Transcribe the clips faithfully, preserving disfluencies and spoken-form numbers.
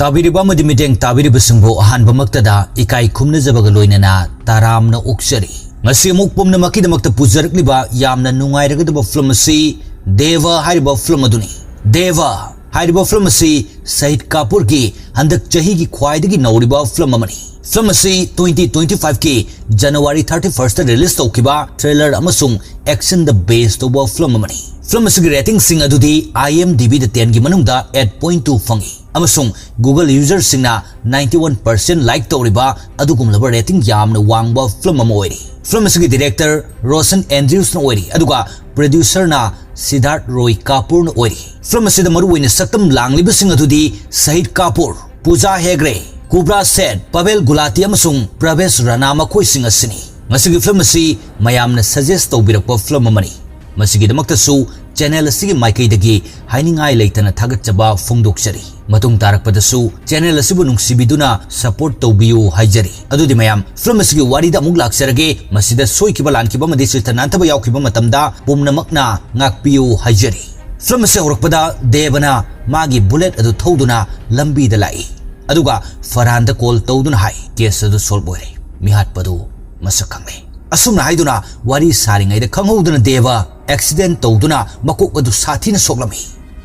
ꯇꯥꯕꯤꯔꯤꯕ ꯑꯃꯗꯤ ꯃꯤꯠꯌꯦꯡ ꯇꯥꯕꯤꯔꯤꯕꯁꯤꯡꯕꯨ ꯑꯍꯥꯟꯕꯃꯛꯇꯗ ꯏꯀꯥꯏ ꯈꯨꯝꯅꯖꯕꯒ ꯂꯣꯏꯅꯅ ꯇꯔꯥꯝꯅ ꯑꯣꯛꯆꯔꯤ꯫ ꯉꯁꯤ ꯑꯃꯨꯛ ꯄꯨꯝꯅꯃꯛꯀꯤꯗꯃꯛꯇ ꯄꯨꯖꯔꯛꯂꯤꯕ ꯌꯥꯝꯅ ꯅꯨꯡꯉꯥꯏꯔꯒꯗꯕ ꯐꯤꯂꯝ ꯑꯁꯤ ꯗꯦꯕ ꯍꯥꯏꯔꯤꯕ ꯐꯤꯂꯝ ꯑꯗꯨꯅꯤ꯫ ꯗꯦꯕ ꯍꯥꯏꯔꯤꯕ ꯐꯤꯂꯝ ꯑꯁꯤ ꯁꯍꯤꯗ ꯀꯥꯄꯨꯔꯒꯤ ꯍꯟꯗꯛ ꯆꯍꯤꯒꯤ ꯈ꯭ꯋꯥꯏꯗꯒꯤ ꯅꯧꯔꯤꯕ ꯐꯤꯂꯝ ꯑꯃꯅꯤ꯫ ꯐꯤꯂꯝ ꯑꯁꯤ twenty twenty five ꯀꯤ January thirty first ꯗ release ꯇꯧꯈꯤꯕ trailer ꯑꯃꯁꯨꯡ action ꯗ base ꯇꯧꯕ ꯐꯤꯂꯝ ꯑꯃꯅꯤ꯫ ꯐꯤꯂꯝ ꯑꯁꯤꯒꯤ rating ꯁꯤꯡ ꯑꯗꯨꯗꯤ IMDb ꯗ ten ꯒꯤ ꯃꯅꯨꯡꯗ eight point two ꯐꯪꯏ ꯑꯃꯁꯨꯡ Google user ꯁꯤꯡꯅ ninety one percent like ꯇꯧꯔꯤꯕ ꯑꯗꯨꯒꯨꯝꯂꯕ rating ꯌꯥꯝꯅ ꯋꯥꯡꯕ ꯐꯤꯂꯝ ꯑꯃ ꯑꯣꯏꯔꯤ꯫ ꯐꯤꯂꯝ ꯑꯁꯤꯒꯤ director ꯔꯣꯁꯟ ꯑꯦꯟꯗ꯭ꯔꯤꯎꯁꯅ ꯑꯣꯏꯔꯤ, ꯑꯗꯨꯒ producer ꯅ ꯁꯤꯗꯥꯔꯊ ꯔꯣꯏ ꯀꯥꯄꯨꯔꯅ ꯑꯣꯏꯔꯤ꯫ ꯐꯤꯂꯝ ꯑꯁꯤꯗ ꯃꯔꯨꯑꯣꯏꯅ ꯁꯛꯇꯝ ꯂꯥꯡꯂꯤꯕꯁꯤꯡ ꯑꯗꯨꯗꯤ ꯁꯍꯤꯗ ꯀꯥꯄꯨꯔ, ꯄꯨꯖꯥ ꯍꯦꯒ꯭ꯔꯦ, ꯀꯨꯕ꯭ꯔꯥ ꯁꯦꯊ, ꯄꯥꯚꯦꯜ ꯒꯨꯂꯥꯇꯤ ꯑꯃꯁꯨꯡ ꯄ꯭ꯔꯚꯦꯁ ꯔꯥꯅꯥ ꯃꯈꯣꯏꯁꯤꯡ ꯑꯁꯤꯅꯤ꯫ ꯃꯁꯤꯒꯤ ꯐꯤꯂꯝ ꯑꯁꯤ ꯃꯌꯥꯝꯅ suggest ꯇꯧꯕꯤꯔꯛꯄ ꯐꯤꯂꯝ ꯑꯃꯅꯤ꯫ ꯃꯁꯤꯒꯤꯗꯃꯛꯇꯁꯨ channel ꯑꯁꯤꯒꯤ ꯃꯥꯏꯀꯩꯗꯒꯤ ꯍꯥꯏꯅꯤꯡꯉꯥꯏ ꯂꯩꯇꯅ ꯊꯥꯒꯠꯆꯕ ꯐꯣꯡꯗꯣꯛꯆꯔꯤ꯫ ꯃꯇꯨꯡ ꯇꯥꯔꯛꯄꯗꯁꯨ channel ꯑꯁꯤꯕꯨ ꯅꯨꯡꯁꯤꯕꯤꯗꯨꯅ support ꯇꯧꯕꯤꯌꯨ ꯍꯥꯏꯖꯔꯤ꯫ ꯑꯗꯨꯗꯤ ꯃꯌꯥꯝ, ꯐꯤꯂꯝ ꯑꯁꯤꯒꯤ ꯋꯥꯔꯤꯗ ꯑꯃꯨꯛ ꯂꯥꯛꯆꯔꯒꯦ꯫ ꯃꯁꯤꯗ ꯁꯣꯏꯈꯤꯕ, ꯂꯥꯟꯈꯤꯕ ꯑꯃꯗꯤ ꯁꯤꯊ ꯅꯥꯟꯊꯕ ꯌꯥꯎꯈꯤꯕ ꯃꯇꯝꯗ ꯄꯨꯝꯅꯃꯛꯅ ꯉꯥꯛꯄꯤꯌꯨ ꯍꯥꯏꯖꯔꯤ꯫ ꯐꯤꯂꯝ ꯑꯁꯤ ꯍꯧꯔꯛꯄꯗ ꯗꯦꯕꯅ ꯃꯥꯒꯤ bullet ꯑꯗꯨ ꯊꯧꯗꯨꯅ ꯂꯝꯕꯤꯗ ꯂꯥꯛꯏ, ꯑꯗꯨꯒ ꯐꯔꯍꯥꯟꯗ call ꯇꯧꯗꯨꯅ ꯍꯥꯏ, "Case ꯑꯗꯨ solve ꯑꯣꯏꯔꯦ, ꯃꯤꯍꯥꯠꯄꯗꯨ ꯃꯁꯛ ꯈꯪꯂꯦ"꯫ ꯑꯁꯨꯝꯅ ꯍꯥꯏꯗꯨꯅ ꯋꯥꯔꯤ ꯁꯥꯔꯤꯉꯩꯗ ꯈꯪꯍꯧꯗꯅ ꯗꯦꯕ accident ꯇꯧꯗꯨꯅ ꯃꯀꯣꯛ ꯑꯗꯨ ꯁꯥꯊꯤꯅ ꯁꯣꯛꯂꯝꯃꯤ꯫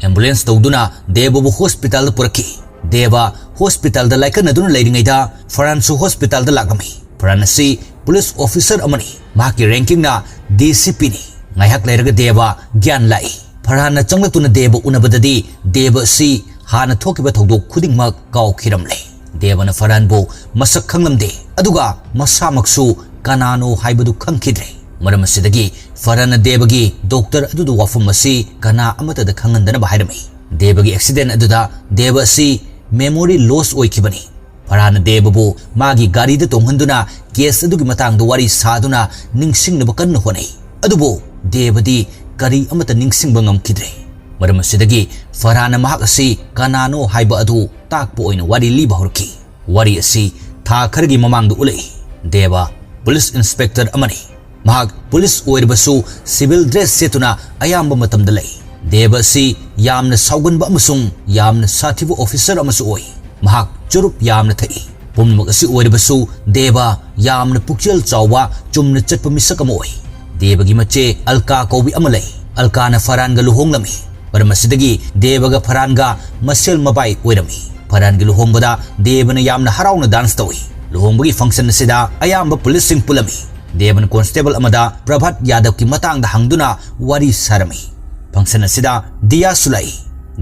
Ambulance ꯇꯧꯗꯨꯅ ꯗꯦꯕꯕꯨ hospital ꯗ ꯄꯨꯔꯛꯈꯤ꯫ ꯗꯦꯕ hospital ꯗ ꯂꯥꯏꯀꯠꯅꯗꯨꯅ ꯂꯩꯔꯤꯉꯩꯗ ꯐꯔꯍꯥꯟꯁꯨ hospital ꯗ ꯂꯥꯛꯂꯝꯃꯤ꯫ ꯐꯔꯍꯥꯟ ꯑꯁꯤ police officer ꯑꯃꯅꯤ꯫ ꯃꯍꯥꯛꯀꯤ ranking ꯅ DCP ꯅꯤ꯫ ꯉꯥꯏꯍꯥꯛ ꯂꯩꯔꯒ ꯗꯦꯕ ꯒ꯭ꯌꯥꯟ ꯂꯥꯛꯏ꯫ ꯐꯔꯍꯥꯟꯅ ꯆꯪꯂꯛꯇꯨꯅ ꯗꯦꯕ ꯎꯅꯕꯗꯗꯤ ꯗꯦꯕ ꯑꯁꯤ ꯍꯥꯟꯅ ꯊꯣꯛꯈꯤꯕ ꯊꯧꯗꯣꯛ ꯈꯨꯗꯤꯡꯃꯛ ꯀꯥꯎꯈꯤꯔꯝꯂꯦ꯫ ꯗꯦꯕꯅ ꯐꯔꯍꯥꯟꯕꯨ ꯃꯁꯛ ꯈꯪꯂꯝꯗꯦ, ꯑꯗꯨꯒ ꯃꯁꯥꯃꯛꯁꯨ ꯀꯅꯥꯅꯣ ꯍꯥꯏꯕꯗꯨ ꯈꯪꯈꯤꯗ꯭ꯔꯦ꯫ ꯃꯔꯝ ꯑꯁꯤꯗꯒꯤ ꯐꯔꯍꯥꯟꯅ ꯗꯦꯕꯒꯤ doctor ꯑꯗꯨꯗ ꯋꯥꯐꯝ ꯑꯁꯤ ꯀꯅꯥ ꯑꯃꯠꯇꯗ ꯈꯪꯍꯟꯗꯅꯕ ꯍꯥꯏꯔꯝꯃꯤ꯫ ꯗꯦꯕꯒꯤ accident ꯑꯗꯨꯗ ꯗꯦꯕ ꯑꯁꯤ memory loss ꯑꯣꯏꯈꯤꯕꯅꯤ꯫ ꯐꯔꯍꯥꯟꯅ ꯗꯦꯕꯕꯨ ꯃꯥꯒꯤ ꯒꯥꯔꯤꯗ ꯇꯣꯡꯍꯟꯗꯨꯅ case ꯑꯗꯨꯒꯤ ꯃꯇꯥꯡꯗ ꯋꯥꯔꯤ ꯁꯥꯗꯨꯅ ꯅꯤꯡꯁꯤꯡꯅꯕ ꯀꯟꯅ ꯍꯣꯠꯅꯩ꯫ ꯑꯗꯨꯕꯨ ꯗꯦꯕꯗꯤ ꯀꯔꯤ ꯑꯃꯠꯇ ꯅꯤꯡꯁꯤꯡꯕ ꯉꯝꯈꯤꯗ꯭ꯔꯦ꯫ ꯃꯔꯝ ꯑꯁꯤꯗꯒꯤ ꯐꯔꯍꯥꯟꯅ ꯃꯍꯥꯛ ꯑꯁꯤ ꯀꯅꯥꯅꯣ ꯍꯥꯏꯕ ꯑꯗꯨ ꯇꯥꯛꯄ ꯑꯣꯏꯅ ꯋꯥꯔꯤ ꯂꯤꯕ ꯍꯧꯔꯛꯈꯤ꯫ ꯋꯥꯔꯤ ꯑꯁꯤ ꯊꯥ ꯈꯔꯒꯤ ꯃꯃꯥꯡꯗ ꯎꯠꯂꯛꯏ꯫ ꯗꯦꯕ police inspector ꯑꯃꯅꯤ꯫ ꯃꯍꯥꯛ police ꯑꯣꯏꯔꯕꯁꯨ civil dress ꯁꯦꯠꯇꯨꯅ ꯑꯌꯥꯝꯕ ꯃꯇꯝꯗ ꯂꯩ꯫ ꯗꯦꯕ ꯑꯁꯤ ꯌꯥꯝꯅ ꯁꯥꯎꯒꯟꯕ ꯑꯃꯁꯨꯡ ꯌꯥꯝꯅ ꯁꯥꯊꯤꯕ officer ꯑꯃꯁꯨ ꯑꯣꯏ꯫ ꯃꯍꯥꯛ ꯆꯨꯔꯨꯞ ꯌꯥꯝꯅ ꯊꯛꯏ꯫ ꯄꯨꯝꯅꯃꯛ ꯑꯁꯤ ꯑꯣꯏꯔꯕꯁꯨ ꯗꯦꯕ ꯌꯥꯝꯅ ꯄꯨꯛꯆꯦꯜ ꯆꯥꯎꯕ, ꯆꯨꯝꯅ ꯆꯠꯄ ꯃꯤꯁꯛ ꯑꯃ ꯑꯣꯏ꯫ ꯗꯦꯕꯒꯤ ꯃꯆꯦ ꯑꯜꯀꯥ ꯀꯧꯕꯤ ꯑꯃ ꯂꯩ꯫ ꯑꯜꯀꯥꯅ ꯐꯔꯍꯥꯟꯒ ꯂꯨꯍꯣꯡꯂꯝꯃꯤ꯫ ꯃꯔꯝ ꯑꯁꯤꯗꯒꯤ ꯗꯦꯕꯒ ꯐꯔꯍꯥꯟꯒ ꯃꯁꯦꯜ ꯃꯕꯥꯏ ꯑꯣꯏꯔꯝꯃꯤ꯫ ꯐꯔꯍꯥꯟꯒꯤ ꯂꯨꯍꯣꯡꯕꯗ ꯗꯦꯕꯅ ꯌꯥꯝꯅ ꯍꯔꯥꯎꯅ dance ꯇꯧꯏ꯫ ꯂꯨꯍꯣꯡꯕꯒꯤ function ꯑꯁꯤꯗ ꯑꯌꯥꯝꯕ policeꯁꯤꯡ ꯄꯨꯜꯂꯝꯃꯤ꯫ ꯗꯦꯕꯅ constable ꯑꯃꯗ ꯄ꯭ꯔꯚꯥꯠ ꯌꯥꯗꯕꯀꯤ ꯃꯇꯥꯡꯗ ꯍꯪꯗꯨꯅ ꯋꯥꯔꯤ ꯁꯥꯔꯝꯃꯤ꯫ Function ꯑꯁꯤꯗ ꯗꯤꯌꯥꯁꯨ ꯂꯥꯛꯏ꯫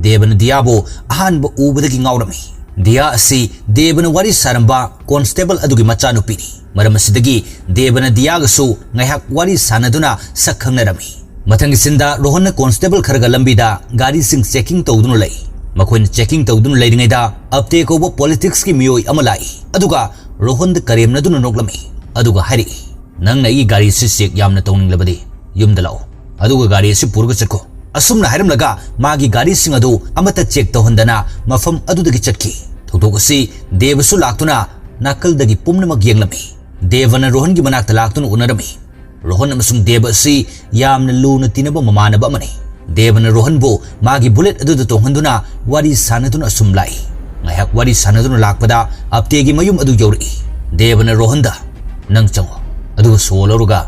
ꯗꯦꯕꯅ ꯗꯤꯌꯥꯕꯨ ꯑꯍꯥꯟꯕ ꯎꯕꯗꯒꯤ ꯉꯥꯎꯔꯝꯃꯤ꯫ ꯗꯤꯌꯥ ꯑꯁꯤ ꯗꯦꯕꯅ ꯋꯥꯔꯤ ꯁꯥꯔꯝꯕ constable ꯑꯗꯨꯒꯤ ꯃꯆꯥꯅꯨꯄꯤꯅꯤ꯫ ꯃꯔꯝ ꯑꯁꯤꯗꯒꯤ ꯗꯦꯕꯅ ꯗꯤꯌꯥꯒꯁꯨ ꯉꯥꯏꯍꯥꯛ ꯋꯥꯔꯤ ꯁꯥꯟꯅꯗꯨꯅ ꯁꯛ ꯈꯪꯅꯔꯝꯃꯤ꯫ ꯃꯊꯪꯒꯤ sceneꯗ ꯔꯣꯍꯟꯅ constable ꯈꯔꯒ ꯂꯝꯕꯤꯗ ꯒꯥꯔꯤꯁꯤꯡ checking ꯇꯧꯗꯨꯅ ꯂꯩ꯫ ꯃꯈꯣꯏꯅ checking ꯇꯧꯗꯨꯅ ꯂꯩꯔꯤꯉꯩꯗ ꯑꯞꯇꯦ ꯀꯧꯕ politicsꯀꯤ ꯃꯤꯑꯣꯏ ꯑꯃ ꯂꯥꯛꯏ꯫ ꯑꯗꯨꯒ ꯔꯣꯍꯟꯗ ꯀꯔꯦꯝꯅꯗꯨꯅ ꯅꯣꯛꯂꯝꯃꯤ꯫ ꯑꯗꯨꯒ ꯍꯥꯏꯔꯛꯏ, "ꯅꯪꯅ ꯑꯩꯒꯤ ꯒꯥꯔꯤ ꯑꯁꯤ check ꯌꯥꯝꯅ ꯇꯧꯅꯤꯡꯂꯕꯗꯤ ꯌꯨꯝꯗ ꯂꯥꯛꯑꯣ꯫ ꯑꯗꯨꯒ ꯒꯥꯔꯤ ꯑꯁꯤ ꯄꯨꯔꯒ ꯆꯠꯈꯣ꯫" ꯑꯁꯨꯝꯅ ꯍꯥꯏꯔꯝꯂꯒ ꯃꯥꯒꯤ ꯒꯥꯔꯤꯁꯤꯡ ꯑꯗꯨ ꯑꯃꯠꯇ check ꯇꯧꯍꯟꯗꯅ ꯃꯐꯝ ꯑꯗꯨꯗꯒꯤ ꯆꯠꯈꯤ꯫ ꯊꯧꯗꯣꯛ ꯑꯁꯤ ꯗꯦꯕꯁꯨ ꯂꯥꯛꯇꯨꯅ ꯅꯥꯀꯜꯗꯒꯤ ꯄꯨꯝꯅꯃꯛ ꯌꯦꯡꯂꯝꯃꯤ꯫ ꯗꯦꯕꯅ ꯔꯣꯍꯟꯒꯤ ꯃꯅꯥꯛꯇ ꯂꯥꯛꯇꯨꯅ ꯎꯅꯔꯝꯃꯤ꯫ ꯔꯣꯍꯟ ꯑꯃꯁꯨꯡ ꯗꯦꯕ ꯑꯁꯤ ꯌꯥꯝꯅ ꯂꯨꯅ ꯇꯤꯟꯅꯕ ꯃꯃꯥꯟꯅꯕ ꯑꯃꯅꯤ꯫ ꯗꯦꯕꯅ ꯔꯣꯍꯟꯕꯨ ꯃꯥꯒꯤ bullet ꯑꯗꯨꯗ ꯇꯣꯡꯍꯟꯗꯨꯅ ꯋꯥꯔꯤ ꯁꯥꯟꯅꯗꯨꯅ ꯑꯁꯨꯝ ꯂꯥꯛꯏ꯫ ꯉꯥꯏꯍꯥꯛ ꯋꯥꯔꯤ ꯁꯥꯟꯅꯗꯨꯅ ꯂꯥꯛꯄꯗ ꯑꯞꯇꯦꯒꯤ ꯃꯌꯨꯝ ꯑꯗꯨ ꯌꯧꯔꯛꯏ꯫ ꯗꯦꯕꯅ ꯔꯣꯍꯟꯗ, "ꯅꯪ ꯆꯪꯉꯣ, ꯑꯗꯨꯒ ꯁꯣ ꯂꯧꯔꯒ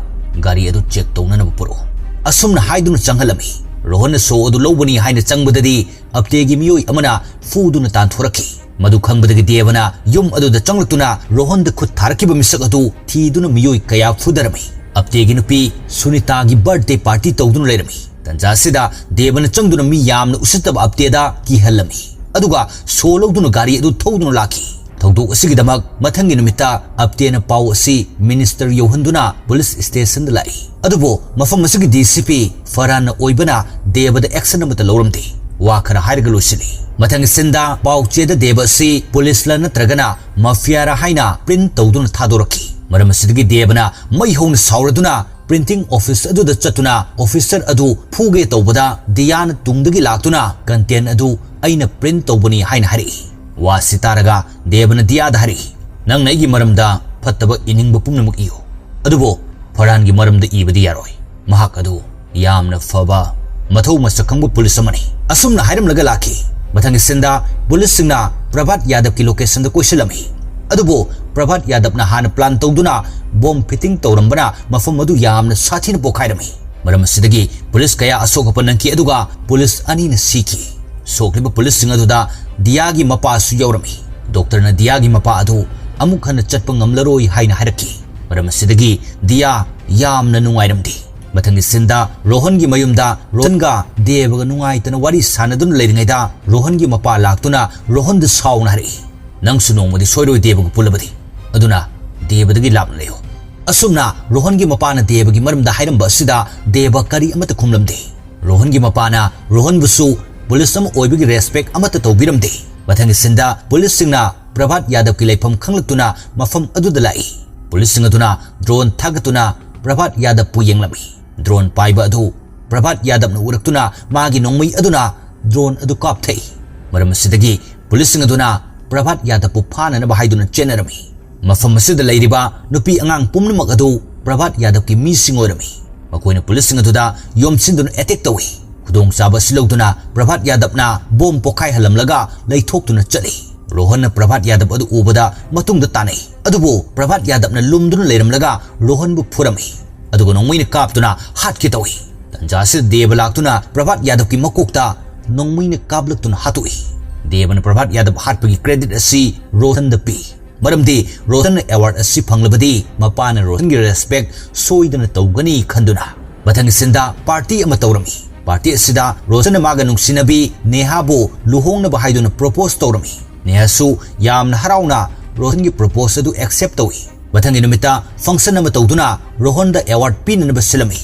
ꯒꯥꯔꯤ ꯑꯗꯨ check ꯇꯧꯅꯅꯕ ꯄꯨꯔꯛꯎ꯫" ꯑꯁꯨꯝꯅ ꯍꯥꯏꯗꯨꯅ ꯆꯪꯍꯜꯂꯝꯃꯤ꯫ ꯔꯣꯍꯟꯅ ꯁꯣ ꯑꯗꯨ ꯂꯧꯕꯅꯤ ꯍꯥꯏꯅ ꯆꯪꯕꯗꯗꯤ ꯑꯞꯇꯦꯒꯤ ꯃꯤꯑꯣꯏ ꯑꯃꯅ ꯐꯨꯗꯨꯅ ꯇꯥꯟꯊꯣꯔꯛꯈꯤ꯫ ꯃꯗꯨ ꯈꯪꯕꯗꯒꯤ ꯗꯦꯕꯅ ꯌꯨꯝ ꯑꯗꯨꯗ ꯆꯪꯂꯛꯇꯨꯅ ꯔꯣꯍꯟꯗ ꯈꯨꯠ ꯊꯥꯔꯛꯈꯤꯕ ꯃꯤꯁꯛ ꯑꯗꯨ ꯊꯤꯗꯨꯅ ꯃꯤꯑꯣꯏ ꯀꯌꯥ ꯐꯨꯗꯔꯝꯃꯤ꯫ ꯑꯞꯇꯦꯒꯤ ꯅꯨꯄꯤ ꯁꯨꯅꯤꯇꯥꯒꯤ birthday party ꯇꯧꯗꯨꯅ ꯂꯩꯔꯝꯃꯤ꯫ ꯇꯟꯖꯥ ꯑꯁꯤꯗ ꯗꯦꯕꯅ ꯆꯪꯗꯨꯅ ꯃꯤ ꯌꯥꯝꯅ ꯎꯁꯤꯠꯇꯕ ꯑꯞꯇꯦꯗ ꯀꯤꯍꯜꯂꯝꯃꯤ꯫ ꯑꯗꯨꯒ ꯁꯣ ꯂꯧꯗꯨꯅ ꯒꯥꯔꯤ ꯑꯗꯨ ꯊꯧꯗꯨꯅ ꯂꯥꯛꯈꯤ꯫ ꯊꯧꯗꯣꯛ ꯑꯁꯤꯒꯤꯗꯃꯛ ꯃꯊꯪꯒꯤ ꯅꯨꯃꯤꯠꯇ ꯑꯞꯇꯦꯅ ꯄꯥꯎ ꯑꯁꯤ minister ꯌꯧꯍꯟꯗꯨꯅ police stationꯗ ꯂꯥꯛꯏ꯫ ꯑꯗꯨꯕꯨ ꯃꯐꯝ ꯑꯁꯤꯒꯤ D C P ꯐꯔꯍꯥꯟꯅ ꯑꯣꯏꯕꯅ ꯗꯦꯕꯗ action ꯑꯃꯠꯇ ꯂꯧꯔꯝꯗꯦ꯫ ꯋꯥ ꯈꯔ ꯍꯥꯏꯔꯒ ꯂꯣꯏꯁꯤꯜꯂꯤ꯫ ꯃꯊꯪꯒꯤ sceneꯗ ꯄꯥꯎ ꯆꯦꯗ ꯗꯦꯕ ꯑꯁꯤ policeꯂ ꯅꯠꯇ꯭ꯔꯒꯅ mafiaꯔ ꯍꯥꯏꯅ print ꯇꯧꯗꯨꯅ ꯊꯥꯗꯣꯔꯛꯈꯤ꯫ ꯃꯔꯝ ꯑꯁꯤꯗꯒꯤ ꯗꯦꯕꯅ ꯃꯩ ꯍꯧꯅ ꯁꯥꯎꯔꯗꯨꯅ printing office ꯑꯗꯨꯗ ꯆꯠꯇꯨꯅ officer ꯑꯗꯨ ꯐꯨꯒꯦ ꯇꯧꯕꯗ ꯗꯤꯌꯥꯅ ꯇꯨꯡꯗꯒꯤ ꯂꯥꯛꯇꯨꯅ content ꯑꯗꯨ ꯑꯩꯅ print ꯇꯧꯕꯅꯤ ꯍꯥꯏꯅ ꯍꯥꯏꯔꯛꯏ꯫ ꯋꯥꯁꯤ ꯇꯥꯔꯒ ꯗꯦꯕꯅ ꯗꯤꯌꯥꯗ ꯍꯥꯏꯔꯛꯏ, "ꯅꯪꯅ ꯑꯩꯒꯤ ꯃꯔꯝꯗ ꯐꯠꯇꯕ ꯏꯅꯤꯡꯕ ꯄꯨꯝꯅꯃꯛ ꯏꯌꯨ, ꯑꯗꯨꯕꯨ ꯐꯔꯍꯥꯟꯒꯤ ꯃꯔꯝꯗ ꯏꯕꯗꯤ ꯌꯥꯔꯣꯏ꯫ ꯃꯍꯥꯛ ꯑꯗꯨ ꯌꯥꯝꯅ ꯐꯕ, ꯃꯊꯧ ꯃꯁꯛ ꯈꯪꯕ police ꯑꯃꯅꯤ꯫" ꯑꯁꯨꯝꯅ ꯍꯥꯏꯔꯝꯂꯒ ꯂꯥꯛꯈꯤ꯫ ꯃꯊꯪꯒꯤ sceneꯗ policeꯁꯤꯡꯅ ꯄ꯭ꯔꯚꯥꯠ ꯌꯥꯗꯕꯀꯤ ꯂꯣꯀꯦꯁꯟꯗ ꯀꯣꯏꯁꯤꯜꯂꯝꯃꯤ꯫ ꯑꯗꯨꯕꯨ ꯄ꯭ꯔꯚꯥꯠ ꯌꯥꯗꯕꯅ ꯍꯥꯟꯅ ꯄ꯭ꯂꯥꯟ ꯇꯧꯗꯨꯅ ꯕꯣꯝ ꯐꯤꯇꯤꯡ ꯇꯧꯔꯝꯕꯅ ꯃꯐꯝ ꯑꯗꯨ ꯌꯥꯝꯅ ꯁꯥꯊꯤꯅ ꯄꯣꯈꯥꯏꯔꯝꯃꯤ꯫ ꯃꯔꯝ ꯑꯁꯤꯗꯒꯤ ꯄꯨꯂꯤꯁ ꯀꯌꯥ ꯑꯁꯣꯛ ꯑꯄꯟ ꯅꯪꯈꯤ, ꯑꯗꯨꯒ ꯄꯨꯂꯤꯁ ꯑꯅꯤꯅ ꯁꯤꯈꯤ꯫ ꯁꯣꯛꯂꯤꯕ ꯄꯨꯂꯤꯁꯁꯤꯡ ꯑꯗꯨꯗ ꯗꯤꯌꯥꯒꯤ ꯃꯄꯥꯁꯨ ꯌꯥꯎꯔꯝꯃꯤ꯫ ꯗꯣꯛꯇꯔꯅ ꯗꯤꯌꯥꯒꯤ ꯃꯄꯥ ꯑꯗꯨ ꯑꯃꯨꯛ ꯍꯟꯅ ꯆꯠꯄ ꯉꯝꯂꯔꯣꯏ ꯍꯥꯏꯅ ꯍꯥꯏꯔꯛꯈꯤ꯫ ꯃꯔꯝ ꯑꯁꯤꯗꯒꯤ ꯗꯤꯌꯥ ꯌꯥꯝꯅ ꯅꯨꯡꯉꯥꯏꯔꯝꯗꯦ꯫ ꯃꯊꯪꯒꯤ ꯁꯤꯟꯗ ꯔꯣꯍꯟꯒꯤ ꯃꯌꯨꯝꯗ ꯔꯣꯍꯟꯒ ꯗꯦꯕꯒ ꯅꯨꯡꯉꯥꯏꯇꯅ ꯋꯥꯔꯤ ꯁꯥꯟꯅꯗꯨꯅ ꯂꯩꯔꯤꯉꯩꯗ ꯔꯣꯍꯟꯒꯤ ꯃꯄꯥ ꯂꯥꯛꯇꯨꯅ ꯔꯣꯍꯟꯗ ꯁꯥꯎꯅ ꯍꯥꯏꯔꯛꯏ, "ꯅꯪꯁꯨ ꯅꯣꯡꯃꯗꯤ ꯁꯣꯏꯔꯣꯏ ꯗꯦꯕꯒ ꯄꯨꯜꯂꯕꯗꯤ, ꯑꯗꯨꯅ ꯗꯦꯕꯗꯒꯤ ꯂꯥꯞꯅ ꯂꯩꯌꯨ"꯫ ꯑꯁꯨꯝꯅ ꯔꯣꯍꯟꯒꯤ ꯃꯄꯥꯅ ꯗꯦꯕꯒꯤ ꯃꯔꯝꯗ ꯍꯥꯏꯔꯝꯕ ꯑꯁꯤꯗ ꯗꯦꯕ ꯀꯔꯤ ꯑꯃꯠꯇ ꯈꯨꯝꯂꯝꯗꯦ꯫ ꯔꯣꯍꯟꯒꯤ ꯃꯄꯥꯅ ꯔꯣꯍꯟꯕꯨꯁꯨ ꯄꯨꯂꯤꯁ ꯑꯃ ꯑꯣꯏꯕꯒꯤ ꯔꯦꯁꯄꯦꯛ ꯑꯃꯠꯇ ꯇꯧꯕꯤꯔꯝꯗꯦ꯫ ꯃꯊꯪꯒꯤ ꯁꯤꯟꯗ ꯄꯨꯂꯤꯁꯁꯤꯡꯅ ꯄ꯭ꯔꯚꯥꯠ ꯌꯥꯗꯕꯀꯤ ꯂꯩꯐꯝ ꯈꯪꯂꯛꯇꯨꯅ ꯃꯐꯝ ꯑꯗꯨꯗ ꯂꯥꯛꯏ꯫ ꯄꯨꯂꯤꯁꯁꯤꯡ ꯑꯗꯨꯅ ꯗ꯭ꯔꯣꯟ ꯊꯥꯒꯠꯇꯨꯅ ꯄ꯭ꯔꯚꯥꯠ ꯌꯥꯗꯕꯄꯨ ꯌꯦꯡꯂꯝꯃꯤ꯫ ꯗ꯭ꯔꯣꯟ ꯄꯥꯏꯕ ꯑꯗꯨ ꯄ꯭ꯔꯚꯥꯠ ꯌꯥꯗꯕꯅ ꯎꯔꯛꯇꯨꯅ ꯃꯥꯒꯤ ꯅꯣꯡꯃꯩ ꯑꯗꯨꯅ ꯗ꯭ꯔꯣꯟ ꯑꯗꯨ ꯀꯥꯞꯊꯩ꯫ ꯃꯔꯝ ꯑꯁꯤꯗꯒꯤ ꯄꯨꯂꯤꯁꯁꯤꯡ ꯑꯗꯨꯅ ꯄ꯭ꯔꯚꯥꯠ ꯌꯥꯗꯕꯄꯨ ꯐꯥꯅꯅꯕ ꯍꯥꯏꯗꯨꯅ ꯆꯦꯟꯅꯔꯝꯃꯤ꯫ ꯃꯐꯝ ꯑꯁꯤꯗ ꯂꯩꯔꯤꯕ ꯅꯨꯄꯤ ꯑꯉꯥꯡ ꯄꯨꯝꯅꯃꯛ ꯑꯗꯨ ꯄ꯭ꯔꯚꯥꯠ ꯌꯥꯗꯕꯀꯤ ꯃꯤꯁꯤꯡ ꯑꯣꯏꯔꯝꯃꯤ꯫ ꯃꯈꯣꯏꯅ ꯄꯨꯂꯤꯁꯁꯤꯡ ꯑꯗꯨꯗ ꯌꯣꯝꯁꯤꯟꯗꯨꯅ ꯑꯦꯇꯦꯛ ꯇꯧꯏ꯫ ꯈꯨꯗꯣꯡꯆꯥꯕ ꯑꯁꯤ ꯂꯧꯗꯨꯅ ꯄ꯭ꯔꯚꯥꯠ ꯌꯥꯗꯕꯅ ꯕꯣꯝ ꯄꯣꯈꯥꯏꯍꯜꯂꯝꯂꯒ ꯂꯩꯊꯣꯛꯇꯨꯅ ꯆꯠꯂꯤ꯫ ꯔꯣꯍꯟꯅ ꯄ꯭ꯔꯚꯥꯠ ꯌꯥꯗꯕ ꯑꯗꯨ ꯎꯕꯗ ꯃꯇꯨꯡꯗ ꯇꯥꯅꯩ꯫ ꯑꯗꯨꯕꯨ ꯄ꯭ꯔꯚꯥꯠ ꯌꯥꯗꯕꯅ ꯂꯨꯝꯗꯨꯅ ꯂꯩꯔꯝꯂꯒ ꯔꯣꯍꯟꯕꯨ ꯐꯨꯔꯝꯃꯤ꯫ ꯑꯗꯨꯒ ꯅꯣꯡꯃꯩꯅ ꯀꯥꯞꯇꯨꯅ ꯍꯥꯠꯀꯦ ꯇꯧꯏ꯫ ꯇꯟꯖꯥ ꯑꯁꯤꯗ ꯗꯦꯕ ꯂꯥꯛꯇꯨꯅ ꯄ꯭ꯔꯚꯥꯠ ꯌꯥꯗꯕꯀꯤ ꯃꯀꯣꯛꯇ ꯅꯣꯡꯃꯩꯅ ꯀꯥꯞꯂꯛꯇꯨꯅ ꯍꯥꯠꯇꯣꯛꯏ꯫ ꯗꯦꯕꯅ ꯄ꯭ꯔꯚꯥꯠ ꯌꯥꯗꯕ ꯍꯥꯠꯄꯒꯤ ꯀ꯭ꯔꯦꯗꯤꯠ ꯑꯁꯤ ꯔꯣꯍꯟꯗ ꯄꯤ꯫ ꯃꯔꯝꯗꯤ ꯔꯣꯍꯟꯅ ꯑꯦꯋꯥꯔꯗ ꯑꯁꯤ ꯐꯪꯂꯕꯗꯤ ꯃꯄꯥꯅ ꯔꯣꯍꯟꯒꯤ ꯔꯦꯁꯄꯦꯛ ꯁꯣꯏꯗꯅ ꯇꯧꯒꯅꯤ ꯈꯟꯗꯨꯅ꯫ ꯃꯊꯪꯒꯤ ꯁꯤꯟꯗ ꯄꯥꯔꯇꯤ ꯑꯃ ꯇꯧꯔꯝꯃꯤ꯫ ꯄꯥꯔꯇꯤ ꯑꯁꯤꯗ ꯔꯣꯍꯟꯅ ꯃꯥꯒ ꯅꯨꯡꯁꯤꯅꯕꯤ ꯅꯦꯍꯥꯕꯨ ꯂꯨꯍꯣꯡꯅꯕ ꯍꯥꯏꯗꯨꯅ ꯄ꯭ꯔꯣꯄꯣꯁ ꯇꯧꯔꯝꯃꯤ꯫ ꯅꯦꯍꯥꯁꯨ ꯌꯥꯝꯅ ꯍꯔꯥꯎꯅ ꯔꯣꯍꯟꯒꯤ ꯄ꯭ꯔꯣꯄꯣꯁ ꯑꯗꯨ ꯑꯦꯛꯁꯦꯞ ꯇꯧꯏ꯫ ꯃꯊꯪꯒꯤ ꯅꯨꯃꯤꯠꯇ ꯐꯪꯁꯟ ꯑꯃ ꯇꯧꯗꯨꯅ ꯔꯣꯍꯟꯗ ꯑꯦꯋꯥꯔꯗ ꯄꯤꯅꯅꯕ ꯁꯤꯜꯂꯝꯃꯤ꯫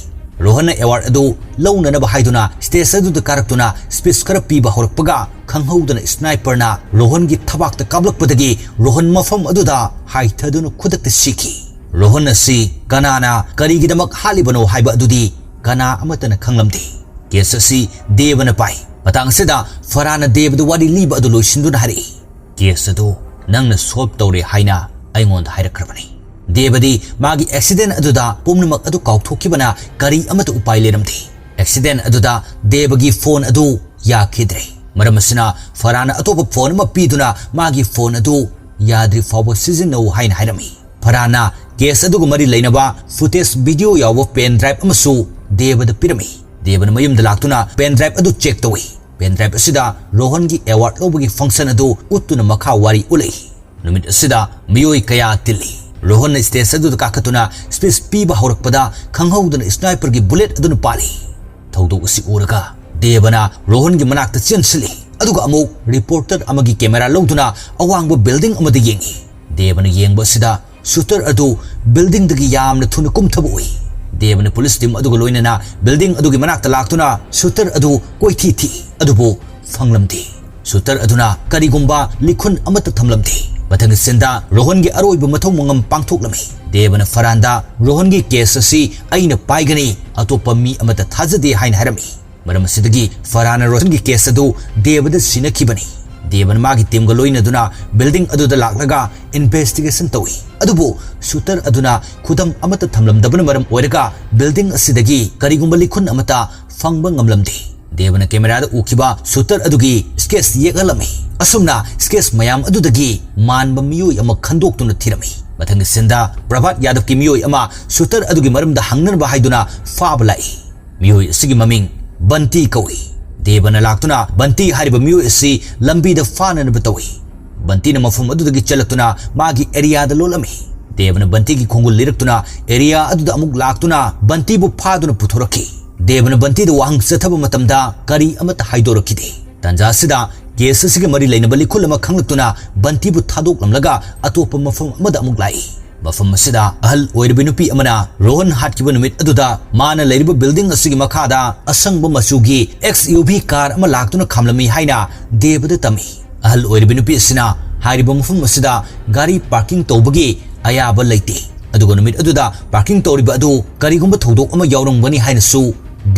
ꯔꯣꯍꯟꯅ ꯑꯦꯋꯥꯔꯗ ꯑꯗꯨ ꯂꯧꯅꯅꯕ ꯍꯥꯏꯗꯨꯅ ꯁ꯭ꯇꯦꯖ ꯑꯗꯨꯗ ꯀꯥꯔꯛꯇꯨꯅ ꯁ꯭ꯄꯤꯆ ꯈꯔ ꯄꯤꯕ ꯍꯧꯔꯛꯄꯒ ꯈꯪꯍꯧꯗꯅ ꯁ꯭ꯅꯥꯏꯄꯔꯅ ꯔꯣꯍꯟꯒꯤ ꯊꯕꯥꯛꯇ ꯀꯥꯞꯂꯛꯄꯗꯒꯤ ꯔꯣꯍꯟ ꯃꯐꯝ ꯑꯗꯨꯗ ꯍꯥꯏꯊꯗꯨꯅ ꯈꯨꯗꯛꯇ ꯁꯤꯈꯤ꯫ ꯔꯣꯍꯟ ꯑꯁꯤ ꯀꯅꯥꯅ ꯀꯔꯤꯒꯤꯗꯃꯛ ꯍꯥꯠꯂꯤꯕꯅꯣ ꯍꯥꯏꯕ ꯑꯗꯨꯗꯤ ꯀꯅꯥ ꯑꯃꯠꯇꯅ ꯈꯪꯂꯝꯗꯦ꯫ ꯀꯦꯁ ꯑꯁꯤ ꯗꯦꯕꯅ ꯄꯥꯏ꯫ ꯃꯇꯥꯡ ꯑꯁꯤꯗ ꯐꯔꯥꯅ ꯗꯦꯕꯗ ꯋꯥꯔꯤ ꯂꯤꯕ ꯑꯗꯨ ꯂꯣꯏꯁꯤꯟꯗꯨꯅ ꯍꯥꯏꯔꯛꯏ, "ꯀꯦꯁ ꯑꯗꯨ ꯅꯪꯅ ꯁꯣꯜꯕ ꯇꯧꯔꯦ ꯍꯥꯏꯅ ꯑꯩꯉꯣꯟꯗ ꯍꯥꯏꯔꯛꯈ꯭ꯔꯕꯅꯤ"꯫ ꯗꯦꯕꯗꯤ ꯃꯥꯒꯤ ꯑꯦꯛꯁꯤꯗꯦꯟ ꯑꯗꯨꯗ ꯄꯨꯝꯅꯃꯛ ꯑꯗꯨ ꯀꯥꯎꯊꯣꯛꯈꯤꯕꯅ ꯀꯔꯤ ꯑꯃꯠꯇ ꯎꯄꯥꯏ ꯂꯩꯔꯝꯗꯦ꯫ ꯑꯦꯛꯁꯤꯗꯦꯟ ꯑꯗꯨꯗ ꯗꯦꯕꯒꯤ ꯐꯣꯟ ꯑꯗꯨ ꯌꯥꯈꯤꯗ꯭ꯔꯦ꯫ ꯃꯔꯝ ꯑꯁꯤꯅ ꯐꯔꯥꯟꯅ ꯑꯇꯣꯞꯄ ꯐꯣꯟ ꯑꯃ ꯄꯤꯗꯨꯅ ꯃꯥꯒꯤ ꯐꯣꯟ ꯑꯗꯨ ꯌꯥꯗ꯭ꯔꯤ ꯐꯥꯎꯕ ꯁꯤꯖꯤꯟꯅꯧ ꯍꯥꯏꯅ ꯍꯥꯏꯔꯝꯃꯤ꯫ ꯐꯔꯥꯟꯅ ꯀꯦꯁ ꯑꯗꯨꯒ ꯃꯔꯤ ꯂꯩꯅꯕ ꯐꯨꯇꯦꯖ ꯚꯤꯗꯤꯑꯣ ꯌꯥꯎꯕ ꯄꯦꯟ ꯗ꯭ꯔꯥꯏꯚ ꯑꯃꯁꯨ ꯗꯦꯕꯗ ꯄꯤꯔꯝꯃꯤ꯫ ꯗꯦꯕꯅ ꯃꯌꯨꯝꯗ ꯂꯥꯛꯇꯨꯅ ꯄꯦꯟ ꯗ꯭ꯔꯥꯏꯚ ꯑꯗꯨ ꯆꯦꯛ ꯇꯧꯏ꯫ ꯄꯦꯟ ꯗ꯭ꯔꯥꯏꯚ ꯑꯁꯤꯗ ꯔꯣꯍꯟꯒꯤ ꯑꯦꯋꯥꯔꯗ ꯂꯧꯕꯒꯤ ꯐꯪꯁꯟ ꯑꯗꯨ ꯎꯠꯇꯨꯅ ꯃꯈꯥ ꯋꯥꯔꯤ ꯎꯠꯂꯛꯏ꯫ ꯅꯨꯃꯤꯠ ꯑꯁꯤꯗ ꯃꯤꯑꯣꯏ ꯀꯌꯥ ꯇꯤꯜꯂꯤ꯫ ꯔꯣꯍꯟꯅ ꯁ꯭ꯇꯦꯖ ꯑꯗꯨꯗ ꯀꯥꯈꯠꯇꯨꯅ ꯁ꯭ꯄꯤꯆ ꯄꯤꯕ ꯍꯧꯔꯛꯄꯗ ꯈꯪꯍꯧꯗꯅ ꯁ꯭ꯅꯥꯏꯄꯔꯒꯤ ꯕꯨꯂꯦꯠ ꯑꯗꯨꯅ ꯄꯥꯜꯂꯤ꯫ ꯊꯧꯗꯣꯛ ꯑꯁꯤ ꯎꯔꯒ ꯗꯦꯕꯅ ꯔꯣꯍꯟꯒꯤ ꯃꯅꯥꯛꯇ ꯆꯦꯟꯁꯤꯜꯂꯤ, ꯑꯗꯨꯒ ꯑꯃꯨꯛ ꯔꯤꯄꯣꯔꯇꯔ ꯑꯃꯒꯤ ꯀꯦꯃꯦꯔꯥ ꯂꯧꯗꯨꯅ ꯑꯋꯥꯡꯕ ꯕꯤꯜꯗꯤꯡ ꯑꯃꯗ ꯌꯦꯡꯉꯤ꯫ ꯗꯦꯕꯅ ꯌꯦꯡꯕ ꯑꯁꯤꯗ ꯁꯨꯇꯔ ꯑꯗꯨ ꯕꯤꯜꯗꯤꯡꯗꯒꯤ ꯌꯥꯝꯅ ꯊꯨꯅ ꯀꯨꯝꯊꯕ ꯎꯏ꯫ ꯗꯦꯕꯅ ꯄꯨꯂꯤꯁ ꯇꯤꯝ ꯑꯗꯨꯒ ꯂꯣꯏꯅꯅ ꯕꯤꯜꯗꯤꯡ ꯑꯗꯨꯒꯤ ꯃꯅꯥꯛꯇ ꯂꯥꯛꯇꯨꯅ ꯁꯨꯇꯔ ꯑꯗꯨ ꯀꯣꯏꯊꯤ ꯊꯤ, ꯑꯗꯨꯕꯨ ꯐꯪꯂꯝꯗꯦ꯫ ꯁꯨꯇꯔ ꯑꯗꯨꯅ ꯀꯔꯤꯒꯨꯝꯕ ꯂꯤꯈꯨꯟ ꯑꯃꯠꯇ ꯊꯝꯂꯝꯗꯦ꯫ ꯃꯊꯪꯒꯤ ꯁꯤꯟꯗ ꯔꯣꯍꯟꯒꯤ ꯑꯔꯣꯏꯕ ꯃꯊꯧ ꯃꯉꯝ ꯄꯥꯡꯊꯣꯛꯂꯝꯃꯤ꯫ ꯗꯦꯕꯅ ꯐꯔꯥꯟꯗ ꯔꯣꯍꯟꯒꯤ ꯀꯦꯁ ꯑꯁꯤ ꯑꯩꯅ ꯄꯥꯏꯒꯅꯤ, ꯑꯇꯣꯞꯄ ꯃꯤ ꯑꯃꯠꯇ ꯊꯥꯖꯗꯦ ꯍꯥꯏꯅ ꯍꯥꯏꯔꯝꯃꯤ꯫ ꯃꯔꯝ ꯑꯁꯤꯗꯒꯤ ꯐꯔꯥꯟꯅ ꯔꯣꯍꯟꯒꯤ ꯀꯦꯁ ꯑꯗꯨ ꯗꯦꯕꯗ ꯁꯤꯟꯅꯈꯤꯕꯅꯤ꯫ ꯗꯦꯕꯅ ꯃꯥꯒꯤ ꯇꯤꯝꯒ ꯂꯣꯏꯅꯗꯨꯅ ꯕꯤꯜꯗꯤꯡ ꯑꯗꯨꯗ ꯂꯥꯛꯂꯒ ꯏꯟꯚꯦꯁꯇꯤꯒꯦꯁꯟ ꯇꯧꯏ, ꯑꯗꯨꯕꯨ ꯁꯨꯇꯔ ꯑꯗꯨꯅ ꯈꯨꯗꯝ ꯑꯃꯠꯇ ꯊꯝꯂꯝꯗꯕꯅ ꯃꯔꯝ ꯑꯣꯏꯔꯒ ꯕꯤꯜꯗꯤꯡ ꯑꯁꯤꯗꯒꯤ ꯀꯔꯤꯒꯨꯝꯕ ꯂꯤꯈꯨꯟ ꯑꯃꯠꯇ ꯐꯪꯕ ꯉꯝꯂꯝꯗꯦ꯫ ꯗꯦꯕꯅ ꯀꯦꯃꯦꯔꯥꯗ ꯎꯈꯤꯕ ꯁꯨꯇꯔ ꯑꯗꯨꯒꯤ ꯁ꯭ꯀꯦꯠꯆ ꯌꯦꯛꯍꯜꯂꯝꯃꯤ꯫ ꯑꯁꯨꯝꯅ ꯁ꯭ꯀꯦꯠꯆ ꯃꯌꯥꯝ ꯑꯗꯨꯗꯒꯤ ꯃꯥꯟꯕ ꯃꯤꯑꯣꯏ ꯑꯃ ꯈꯟꯗꯣꯛꯇꯨꯅ ꯊꯤꯔꯝꯃꯤ꯫ ꯃꯊꯪꯒꯤ ꯁꯤꯟꯗ ꯄ꯭ꯔꯚꯥꯠ ꯌꯥꯗꯕꯀꯤ ꯃꯤꯑꯣꯏ ꯑꯃ ꯁꯨꯇꯔ ꯑꯗꯨꯒꯤ ꯃꯔꯝꯗ ꯍꯪꯅꯅꯕ ꯍꯥꯏꯗꯨꯅ ꯐꯥꯕ ꯂꯥꯛꯏ꯫ ꯃꯤꯑꯣꯏ ꯑꯁꯤꯒꯤ ꯃꯃꯤꯡ ꯕꯟꯇꯤ ꯀꯧꯏ꯫ ꯗꯦꯕꯅ ꯂꯥꯛꯇꯨꯅ ꯕꯟꯇꯤ ꯍꯥꯏꯔꯤꯕ ꯃꯤꯑꯣꯏ ꯑꯁꯤ ꯂꯝꯕꯤꯗ ꯐꯥꯅꯅꯕ ꯇꯧꯏ꯫ ꯕꯟꯇꯤꯅ ꯃꯐꯝ ꯑꯗꯨꯗꯒꯤ ꯆꯦꯜꯂꯛꯇꯨꯅ ꯃꯥꯒꯤ ꯑꯦꯔꯤꯌꯥꯗ ꯂꯣꯠꯂꯝꯃꯤ꯫ ꯗꯦꯕꯅ ꯕꯟꯇꯤꯒꯤ ꯈꯣꯡꯒꯨꯜ ꯂꯤꯔꯛꯇꯨꯅ ꯑꯦꯔꯤꯌꯥ ꯑꯗꯨꯗ ꯑꯃꯨꯛ ꯂꯥꯛꯇꯨꯅ ꯕꯟꯇꯤꯕꯨ ꯐꯥꯗꯨꯅ ꯄꯨꯊꯣꯔꯛꯈꯤ꯫ ꯗꯦꯕꯅ ꯕꯟꯇꯤꯗ ꯋꯥꯍꯪ ꯆꯠꯊꯕ ꯃꯇꯝꯗ ꯀꯔꯤ ꯑꯃꯠꯇ ꯍꯥꯏꯗꯣꯔꯛꯈꯤꯗꯦ꯫ ꯇꯥꯟꯖꯥ ꯑꯁꯤꯗ ꯀꯦꯁ ꯑꯁꯤꯒ ꯃꯔꯤ ꯂꯩꯅꯕ ꯂꯤꯈꯨꯜ ꯑꯃ ꯈꯪꯂꯛꯇꯨꯅ ꯕꯟꯇꯤꯕꯨ ꯊꯥꯗꯣꯛꯂꯝꯂꯒ ꯑꯇꯣꯞꯄ ꯃꯐꯝ ꯑꯃꯗ ꯑꯃꯨꯛ ꯂꯥꯛꯏ꯫ ꯃꯐꯝ ꯑꯁꯤꯗ ꯑꯍꯜ ꯑꯣꯏꯔꯕꯤ ꯅꯨꯄꯤ ꯑꯃꯅ ꯔꯣꯍꯟ ꯍꯥꯠꯈꯤꯕ ꯅꯨꯃꯤꯠ ꯑꯗꯨꯗ ꯃꯥꯅ ꯂꯩꯔꯤꯕ ꯕꯤꯜꯗꯤꯡ ꯑꯁꯤꯒꯤ ꯃꯈꯥꯗ ꯑꯁꯪꯕ ꯃꯆꯨꯒꯤ ꯑꯦꯛꯁ ꯌꯨ ꯚꯤ ꯀꯥꯔ ꯑꯃ ꯂꯥꯛꯇꯨꯅ ꯈꯥꯝꯂꯝꯃꯤ ꯍꯥꯏꯅ ꯗꯦꯕꯗ ꯇꯝꯃꯤ꯫ ꯑꯍꯜ ꯑꯣꯏꯔꯤꯕ ꯅꯨꯄꯤ ꯑꯁꯤꯅ ꯍꯥꯏꯔꯤꯕ ꯃꯐꯝ ꯑꯁꯤꯗ ꯒꯥꯔꯤ ꯄꯥꯔꯀꯤꯡ ꯇꯧꯕꯒꯤ ꯑꯌꯥꯕ ꯂꯩꯇꯦ, ꯑꯗꯨꯒ ꯅꯨꯃꯤꯠ ꯑꯗꯨꯗ ꯄꯥꯔꯀꯤꯡ ꯇꯧꯔꯤꯕ ꯑꯗꯨ ꯀꯔꯤꯒꯨꯝꯕ ꯊꯧꯗꯣꯛ ꯑꯃ ꯌꯥꯎꯔꯝꯒꯅꯤ ꯍꯥꯏꯅꯁꯨ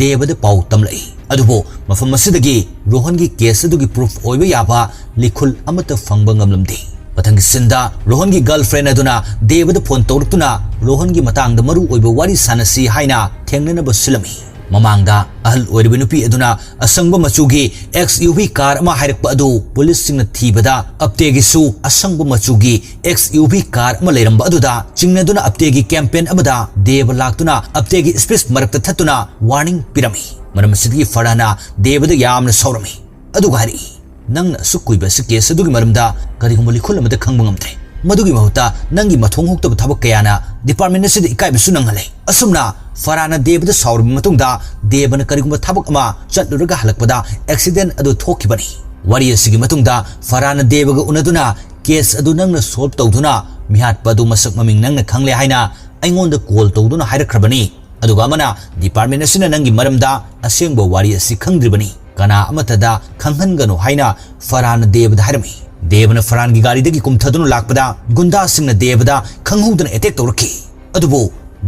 ꯗꯦꯕꯗ ꯄꯥꯎ ꯇꯝꯂꯛꯏ꯫ ꯑꯗꯨꯕꯨ ꯃꯐꯝ ꯑꯁꯤꯗꯒꯤ ꯔꯣꯍꯟꯒꯤ ꯀꯦꯁ ꯑꯗꯨꯒꯤ ꯄ꯭ꯔꯨꯐ ꯑꯣꯏꯕ ꯌꯥꯕ ꯂꯤꯈꯨꯜ ꯑꯃꯠꯇ ꯐꯪꯕ ꯉꯝꯂꯝꯗꯦ꯫ ꯃꯊꯪꯒꯤ ꯁꯤꯟꯗ ꯔꯣꯍꯟꯒꯤ ꯒꯔꯜꯐ꯭ꯔꯦꯟ ꯑꯗꯨꯅ ꯗꯦꯕꯗ ꯐꯣꯟ ꯇꯧꯔꯛꯇꯨꯅ ꯔꯣꯍꯟꯒꯤ ꯃꯇꯥꯡꯗ ꯃꯔꯨ ꯑꯣꯏꯕ ꯋꯥꯔꯤ ꯁꯥꯟꯅꯁꯤ ꯍꯥꯏꯅ ꯊꯦꯡꯅꯅꯕ ꯁꯤꯜꯂꯝꯃꯤ꯫ ꯃꯃꯥꯡꯗ ꯑꯍꯜ ꯑꯣꯏꯔꯤꯕ ꯅꯨꯄꯤ ꯑꯗꯨꯅ ꯑꯁꯪꯕ ꯃꯆꯨꯒꯤ XUV car ꯑꯃ ꯍꯥꯏꯔꯛꯄ ꯑꯗꯨ ꯄꯨꯂꯤꯁꯁꯤꯡꯅ ꯊꯤꯕꯗ ꯑꯞꯇꯦꯒꯤꯁꯨ ꯑꯁꯪꯕ ꯃꯆꯨꯒꯤ XUV car ꯑꯃ ꯂꯩꯔꯝꯕ ꯑꯗꯨꯗ ꯆꯤꯡꯅꯗꯨꯅ ꯑꯞꯇꯦꯒꯤ campaign ꯑꯃꯗ ꯗꯦꯕ ꯂꯥꯛꯇꯨꯅ ꯑꯞꯇꯦꯒꯤ speech ꯃꯔꯛꯇ ꯊꯠꯇꯨꯅ warning ꯄꯤꯔꯝꯃꯤ꯫ ꯃꯔꯝ ꯑꯁꯤꯗꯒꯤ ꯐꯔꯍꯥꯟꯅ ꯗꯦꯕꯗ ꯌꯥꯝꯅ ꯁꯥꯎꯔꯝꯃꯤ, ꯑꯗꯨꯒ ꯍꯥꯏꯔꯛꯏ, "ꯅꯪꯅ ꯑꯁꯨꯛ ꯀꯨꯏꯕ ꯑꯁꯤ case ꯑꯗꯨꯒꯤ ꯃꯔꯝꯗ ꯀꯔꯤꯒꯨꯝꯕ ꯂꯤꯈꯨꯜ ꯑꯃꯗ ꯈꯪꯕ ꯉꯝꯗ꯭ꯔꯦ꯫ ꯃꯗꯨꯒꯤ ꯃꯍꯨꯠꯇ ꯅꯪꯒꯤ ꯃꯊꯣꯡ ꯍꯨꯛꯇꯕ ꯊꯕꯛ ꯀꯌꯥꯅ department ꯑꯁꯤꯗ ꯏꯀꯥꯏꯕꯁꯨ ꯅꯪꯍꯜꯂꯦ꯫" ꯑꯁꯨꯝꯅ ꯐꯔꯍꯥꯟꯅ ꯗꯦꯕꯗ ꯁꯥꯎꯔꯕ ꯃꯇꯨꯡꯗ ꯗꯦꯕꯅ ꯀꯔꯤꯒꯨꯝꯕ ꯊꯕꯛ ꯑꯃ ꯆꯠꯂꯨꯔꯒ ꯍꯜꯂꯛꯄꯗ accident ꯑꯗꯨ ꯊꯣꯛꯈꯤꯕꯅꯤ꯫ ꯋꯥꯔꯤ ꯑꯁꯤꯒꯤ ꯃꯇꯨꯡꯗ ꯐꯔꯍꯥꯟꯅ ꯗꯦꯕꯒ ꯎꯅꯗꯨꯅ case ꯑꯗꯨ ꯅꯪꯅ solve ꯇꯧꯗꯨꯅ ꯃꯤꯍꯥꯠꯄ ꯑꯗꯨ ꯃꯁꯛ ꯃꯃꯤꯡ ꯅꯪꯅ ꯈꯪꯂꯦ ꯍꯥꯏꯅ ꯑꯩꯉꯣꯟꯗ call ꯇꯧꯗꯨꯅ ꯍꯥꯏꯔꯛꯈ꯭ꯔꯕꯅꯤ꯫ ꯑꯗꯨꯒ ꯑꯃꯅ department ꯑꯁꯤꯅ ꯅꯪꯒꯤ ꯃꯔꯝꯗ ꯑꯁꯦꯡꯕ ꯋꯥꯔꯤ ꯑꯁꯤ ꯈꯪꯗ꯭ꯔꯤꯕꯅꯤ, ꯀꯅꯥ ꯑꯃꯠꯇꯗ ꯈꯪꯍꯟꯒꯅꯨ ꯍꯥꯏꯅ ꯐꯔꯍꯥꯟꯅ ꯗꯦꯕꯗ ꯍꯥꯏꯔꯝꯃꯤ꯫ ꯗꯦꯕꯅ ꯐꯔꯍꯥꯟꯒꯤ ꯒꯥꯔꯤꯗꯒꯤ ꯀꯨꯝꯊꯗꯨꯅ ꯂꯥꯛꯄꯗ ꯒꯨꯟꯗꯥꯁꯤꯡꯅ ꯗꯦꯕꯗ ꯈꯪꯍꯧꯗꯅ attack ꯇꯧꯔꯛꯈꯤ꯫ ꯑꯗꯨꯕꯨ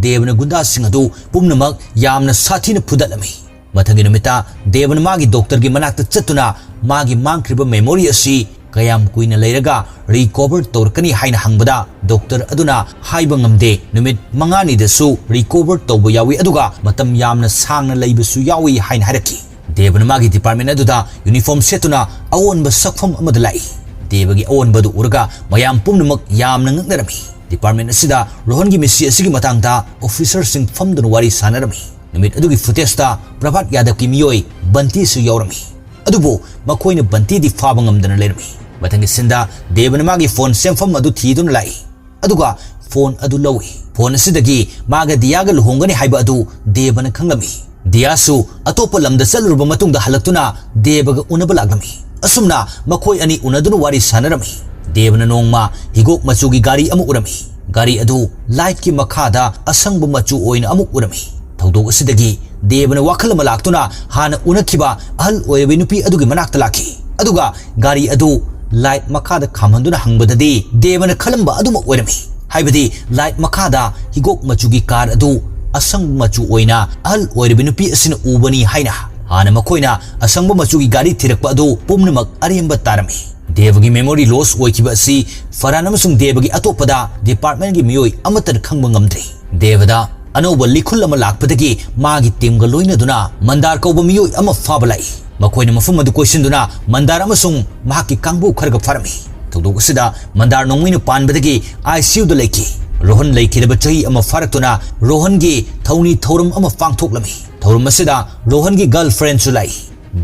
ꯗꯦꯕꯅ ꯒꯨꯟꯗꯥꯁꯤꯡ ꯑꯗꯨ ꯄꯨꯝꯅꯃꯛ ꯌꯥꯝꯅ ꯁꯥꯊꯤꯅ ꯐꯨꯗꯠꯂꯝꯃꯤ꯫ ꯃꯊꯪꯒꯤ ꯅꯨꯃꯤꯠꯇ ꯗꯦꯕꯅ ꯃꯥꯒꯤ doctorꯒꯤ ꯃꯅꯥꯛꯇ ꯆꯠꯇꯨꯅ ꯃꯥꯒꯤ ꯃꯥꯡꯈ꯭ꯔꯤꯕ memory ꯑꯁꯤ ꯀꯌꯥꯝ ꯀꯨꯏꯅ ꯂꯩꯔꯒ recover ꯇꯧꯔꯛꯀꯅꯤ ꯍꯥꯏꯅ ꯍꯪꯕꯗ doctor ꯑꯗꯨꯅ ꯍꯥꯏꯕ ꯉꯝꯗꯦ, ꯅꯨꯃꯤꯠ ꯃꯉꯥꯅꯤꯗꯁꯨ recover ꯇꯧꯕ ꯌꯥꯎꯏ, ꯑꯗꯨꯒ ꯃꯇꯝ ꯌꯥꯝꯅ ꯁꯥꯡꯅ ꯂꯩꯕꯁꯨ ꯌꯥꯎꯏ ꯍꯥꯏꯅ ꯍꯥꯏꯔꯛꯈꯤ꯫ ꯗꯦꯕꯅ ꯃꯥꯒꯤ department ꯑꯗꯨꯗ uniform ꯁꯦꯠꯇꯨꯅ ꯑꯑꯣꯟꯕ ꯁꯛꯐꯝ ꯑꯃꯗ ꯂꯥꯛꯏ꯫ ꯗꯦꯕꯒꯤ ꯑꯑꯣꯟꯕ ꯑꯗꯨ ꯎꯔꯒ ꯃꯌꯥꯝ ꯄꯨꯝꯅꯃꯛ ꯌꯥꯝꯅ ꯉꯛꯅꯔꯝꯃꯤ꯫ Department ꯑꯁꯤꯗ ꯔꯣꯍꯟꯒꯤ ꯃꯤꯁꯤ ꯑꯁꯤꯒꯤ ꯃꯇꯥꯡꯗ officerꯁꯤꯡ ꯐꯝꯗꯨꯅ ꯋꯥꯔꯤ ꯁꯥꯟꯅꯔꯝꯃꯤ꯫ ꯅꯨꯃꯤꯠ ꯑꯗꯨꯒꯤ footageꯇ ꯄ꯭ꯔꯚꯥꯠ ꯌꯥꯗꯕꯀꯤ ꯃꯤꯑꯣꯏ ꯕꯟꯇꯤꯁꯨ ꯌꯥꯎꯔꯝꯃꯤ꯫ ꯑꯗꯨꯕꯨ ꯃꯈꯣꯏꯅ ꯕꯟꯇꯤꯗꯤ ꯐꯥꯕ ꯉꯝꯗꯅ ꯂꯩꯔꯝꯃꯤ꯫ ꯃꯊꯪꯒꯤ sceneꯗ ꯗꯦꯕꯅ ꯃꯥꯒꯤ phone ꯁꯦꯝꯐꯝ ꯑꯗꯨ ꯊꯤꯗꯨꯅ ꯂꯥꯛꯏ꯫ ꯑꯗꯨꯒ phone ꯑꯗꯨ ꯂꯧꯏ꯫ Phone ꯑꯁꯤꯗꯒꯤ ꯃꯥꯒ ꯗꯤꯌꯥꯒ ꯂꯨꯍꯣꯡꯒꯅꯤ ꯍꯥꯏꯕ ꯑꯗꯨ ꯗꯦꯕꯅ ꯈꯪꯂꯝꯃꯤ꯫ ꯗꯤꯌꯥꯁꯨ ꯑꯇꯣꯞꯄ ꯂꯝꯗ ꯆꯠꯂꯨꯔꯕ ꯃꯇꯨꯡꯗ ꯍꯜꯂꯛꯇꯨꯅ ꯗꯦꯕꯒ ꯎꯅꯕ ꯂꯥꯛꯂꯝꯃꯤ꯫ ꯑꯁꯨꯝꯅ ꯃꯈꯣꯏ ꯑꯅꯤ ꯎꯅꯗꯨꯅ ꯋꯥꯔꯤ ꯁꯥꯟꯅꯔꯝꯃꯤ꯫ ꯗꯦꯕꯅ ꯅꯣꯡꯃ ꯍꯤꯒꯣꯛ ꯃꯆꯨꯒꯤ ꯒꯥꯔꯤ ꯑꯃ ꯎꯔꯝꯃꯤ꯫ ꯒꯥꯔꯤ ꯑꯗꯨ lightꯀꯤ ꯃꯈꯥꯗ ꯑꯁꯪꯕ ꯃꯆꯨ ꯑꯣꯏꯅ ꯑꯃꯨꯛ ꯎꯔꯝꯃꯤ꯫ ꯊꯧꯗꯣꯛ ꯑꯁꯤꯗꯒꯤ ꯗꯦꯕꯅ ꯋꯥꯈꯜ ꯑꯃ ꯂꯥꯛꯇꯨꯅ ꯍꯥꯟꯅ ꯎꯅꯈꯤꯕ ꯑꯍꯜ ꯑꯣꯏꯔꯕ ꯅꯨꯄꯤ ꯑꯗꯨꯒꯤ ꯃꯅꯥꯛꯇ ꯂꯥꯛꯈꯤ꯫ ꯑꯗꯨꯒ ꯒꯥꯔꯤ ꯑꯗꯨ light ꯃꯈꯥꯗ ꯈꯥꯝꯍꯟꯗꯨꯅ ꯍꯪꯕꯗꯗꯤ ꯗꯦꯕꯅ ꯈꯜꯂꯝꯕ ꯑꯗꯨꯃꯛ ꯑꯣꯏꯔꯝꯃꯤ꯫ ꯍꯥꯏꯕꯗꯤ light ꯃꯈꯥꯗ ꯍꯤꯒꯣꯛ ꯃꯆꯨꯒꯤ car ꯑꯗꯨ ꯑꯁꯪꯕ ꯃꯆꯨ ꯑꯣꯏꯅ ꯑꯍꯜ ꯑꯣꯏꯔꯕ ꯅꯨꯄꯤ ꯑꯁꯤꯅ ꯎꯕꯅꯤ ꯍꯥꯏꯅ꯫ ꯍꯥꯟꯅ ꯃꯈꯣꯏꯅ ꯑꯁꯪꯕ ꯃꯆꯨꯒꯤ ꯒꯥꯔꯤ ꯊꯤꯔꯛꯄ ꯑꯗꯨ ꯄꯨꯝꯅꯃꯛ ꯑꯔꯦꯝꯕ ꯇꯥꯔꯝꯃꯤ꯫ ꯗꯦꯕꯒꯤ memory loss ꯑꯣꯏꯈꯤꯕ ꯑꯁꯤ ꯐꯔꯍꯥꯟ ꯑꯃꯁꯨꯡ ꯗꯦꯕꯒꯤ ꯑꯇꯣꯞꯄꯗ departmentꯀꯤ ꯃꯤꯑꯣꯏ ꯑꯃꯠꯇꯅ ꯈꯪꯕ ꯉꯝꯗ꯭ꯔꯤ꯫ ꯗꯦꯕꯗ ꯑꯅꯧꯕ ꯂꯤꯈꯨꯜ ꯑꯃ ꯂꯥꯛꯄꯗꯒꯤ ꯃꯥꯒꯤ ꯇꯤꯝꯒ ꯂꯣꯏꯅꯗꯨꯅ ꯃꯟꯗꯥꯔ ꯀꯧꯕ ꯃꯤꯑꯣꯏ ꯑꯃ ꯐꯥꯕ ꯂꯥꯛꯏ꯫ ꯃꯈꯣꯏꯅ ꯃꯐꯝ ꯑꯗꯨ ꯀꯣꯏꯁꯤꯟꯗꯨꯅ ꯃꯟꯗꯥꯔ ꯑꯃꯁꯨꯡ ꯃꯍꯥꯛꯀꯤ ꯀꯥꯡꯕꯨ ꯈꯔꯒ ꯐꯥꯔꯝꯃꯤ꯫ ꯊꯧꯗꯣꯛ ꯑꯁꯤꯗ ꯃꯟꯗꯥꯔ ꯅꯣꯡꯃꯩꯅ ꯄꯥꯟꯕꯗꯒꯤ ꯑꯥꯏ ꯁꯤ ꯌꯨꯗ ꯂꯩꯈꯤ꯫ ꯔꯣꯍꯟ ꯂꯩꯈꯤꯗꯕ ꯆꯍꯤ ꯑꯃ ꯐꯥꯔꯛꯇꯨꯅ ꯔꯣꯍꯟꯒꯤ ꯊꯧꯅꯤ ꯊꯧꯔꯝ ꯑꯃ ꯄꯥꯡꯊꯣꯛꯂꯝꯃꯤ꯫ ꯊꯧꯔꯝ ꯑꯁꯤꯗ ꯔꯣꯍꯟꯒꯤ ꯒꯔꯜ ꯐ꯭ꯔꯦꯟꯁꯨ ꯂꯥꯛꯏ꯫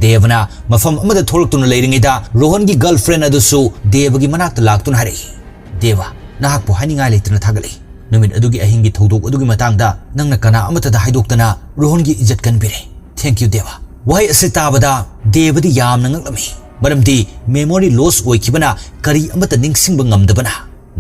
ꯗꯦꯕꯅ ꯃꯐꯝ ꯑꯃꯗ ꯊꯣꯛꯂꯛꯇꯨꯅ ꯂꯩꯔꯤꯉꯩꯗ ꯔꯣꯍꯟꯒꯤ ꯒꯔꯜ ꯐ꯭ꯔꯦꯟ ꯑꯗꯨꯁꯨ ꯗꯦꯕꯒꯤ ꯃꯅꯥꯛꯇ ꯂꯥꯛꯇꯨꯅ ꯍꯥꯏꯔꯛꯏ, "ꯗꯦꯕ, ꯅꯍꯥꯛꯄꯨ ꯍꯥꯏꯅꯤꯡꯉꯥꯏ ꯂꯩꯇꯅ ꯊꯥꯒꯠꯂꯤ꯫ ꯅꯨꯃꯤꯠ ꯑꯗꯨꯒꯤ ꯑꯍꯤꯡꯒꯤ ꯊꯧꯗꯣꯛ ꯑꯗꯨꯒꯤ ꯃꯇꯥꯡꯗ ꯅꯪꯅ ꯀꯅꯥ ꯑꯃꯠꯇꯗ ꯍꯥꯏꯗꯣꯛꯇꯅ ꯔꯣꯍꯟꯒꯤ ꯏꯖꯠ ꯀꯟꯕꯤꯔꯦ꯫ Thank you, ꯗꯦꯕ꯫" ꯋꯥꯍꯩ ꯑꯁꯤ ꯇꯥꯕꯗ ꯗꯦꯕꯗꯤ ꯌꯥꯝꯅ ꯉꯛꯂꯝꯃꯤ, ꯃꯔꯝꯗꯤ memory loss ꯑꯣꯏꯈꯤꯕꯅ ꯀꯔꯤ ꯑꯃꯠꯇ ꯅꯤꯡꯁꯤꯡꯕ ꯉꯝꯗꯕꯅ꯫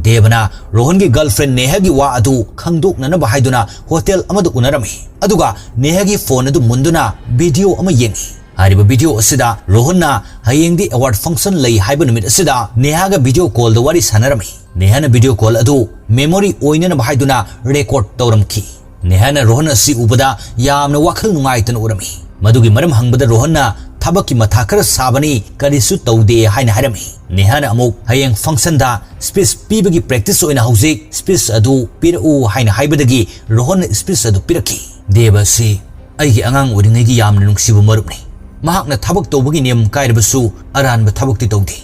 ꯗꯦꯕꯅ ꯔꯣꯍꯟꯒꯤ ꯒꯔꯜ ꯐ꯭ꯔꯦꯟ ꯅꯦꯍꯥꯒꯤ ꯋꯥ ꯑꯗꯨ ꯈꯪꯗꯣꯛꯅꯅꯕ ꯍꯥꯏꯗꯨꯅ ꯍꯣꯇꯦꯜ ꯑꯃꯗ ꯎꯅꯔꯝꯃꯤ, ꯑꯗꯨꯒ ꯅꯦꯍꯥꯒꯤ ꯐꯣꯟ ꯑꯗꯨ ꯃꯨꯟꯗꯨꯅ ꯚꯤꯗꯤꯑꯣ ꯑꯃ ꯌꯦꯡꯉꯤ꯫ ꯍꯥꯏꯔꯤꯕ ꯚꯤꯗꯤꯑꯣ ꯑꯁꯤꯗ ꯔꯣꯍꯟꯅ ꯍꯌꯦꯡꯗꯤ ꯑꯦꯋꯥꯔꯗ ꯐꯪꯁꯟ ꯂꯩ ꯍꯥꯏꯕ ꯅꯨꯃꯤꯠ ꯑꯁꯤꯗ ꯅꯦꯍꯥꯒ ꯚꯤꯗꯤꯑꯣ ꯀꯣꯜꯗ ꯋꯥꯔꯤ ꯁꯥꯟꯅꯔꯝꯃꯤ꯫ ꯅꯦꯍꯥꯅ ꯚꯤꯗꯤꯑꯣ ꯀꯣꯜ ꯑꯗꯨ memory ꯑꯣꯏꯅꯅꯕ ꯍꯥꯏꯗꯨꯅ ꯔꯦꯀꯣꯔꯗ ꯇꯧꯔꯝꯈꯤ꯫ ꯅꯦꯍꯥꯅ ꯔꯣꯍꯟ ꯑꯁꯤ ꯎꯕꯗ ꯌꯥꯝꯅ ꯋꯥꯈꯜ ꯅꯨꯡꯉꯥꯏꯇꯅ ꯎꯔꯝꯃꯤ꯫ ꯃꯗꯨꯒꯤ ꯃꯔꯝ ꯍꯪꯕꯗ ꯔꯣꯍꯟꯅ ꯊꯕꯛꯀꯤ ꯃꯊꯥ ꯈꯔ ꯁꯥꯕꯅꯤ, ꯀꯔꯤꯁꯨ ꯇꯧꯗꯦ ꯍꯥꯏꯅ ꯍꯥꯏꯔꯝꯃꯤ꯫ ꯅꯦꯍꯥꯅ ꯑꯃꯨꯛ ꯍꯌꯦꯡ ꯐꯪꯁꯟꯗ ꯁ꯭ꯄꯤꯆ ꯄꯤꯕꯒꯤ ꯄ꯭ꯔꯦꯛꯇꯤꯁ ꯑꯣꯏꯅ ꯍꯧꯖꯤꯛ ꯁ꯭ꯄꯤꯆ ꯑꯗꯨ ꯄꯤꯔꯛꯎ ꯍꯥꯏꯅ ꯍꯥꯏꯕꯗꯒꯤ ꯔꯣꯍꯟꯅ ꯁ꯭ꯄꯤꯆ ꯑꯗꯨ ꯄꯤꯔꯛꯈꯤ꯫ "ꯗꯦꯕ ꯑꯁꯤ ꯑꯩꯒꯤ ꯑꯉꯥꯡ ꯑꯣꯏꯔꯤꯉꯩꯒꯤ ꯌꯥꯝꯅ ꯅꯨꯡꯁꯤꯕ ꯃꯔꯨꯞꯅꯤ꯫ ꯃꯍꯥꯛꯅ ꯊꯕꯛ ꯇꯧꯕꯒꯤ ꯅꯤꯌꯝ ꯀꯥꯏꯔꯕꯁꯨ ꯑꯔꯥꯟꯕ ꯊꯕꯛꯇꯤ ꯇꯧꯗꯦ꯫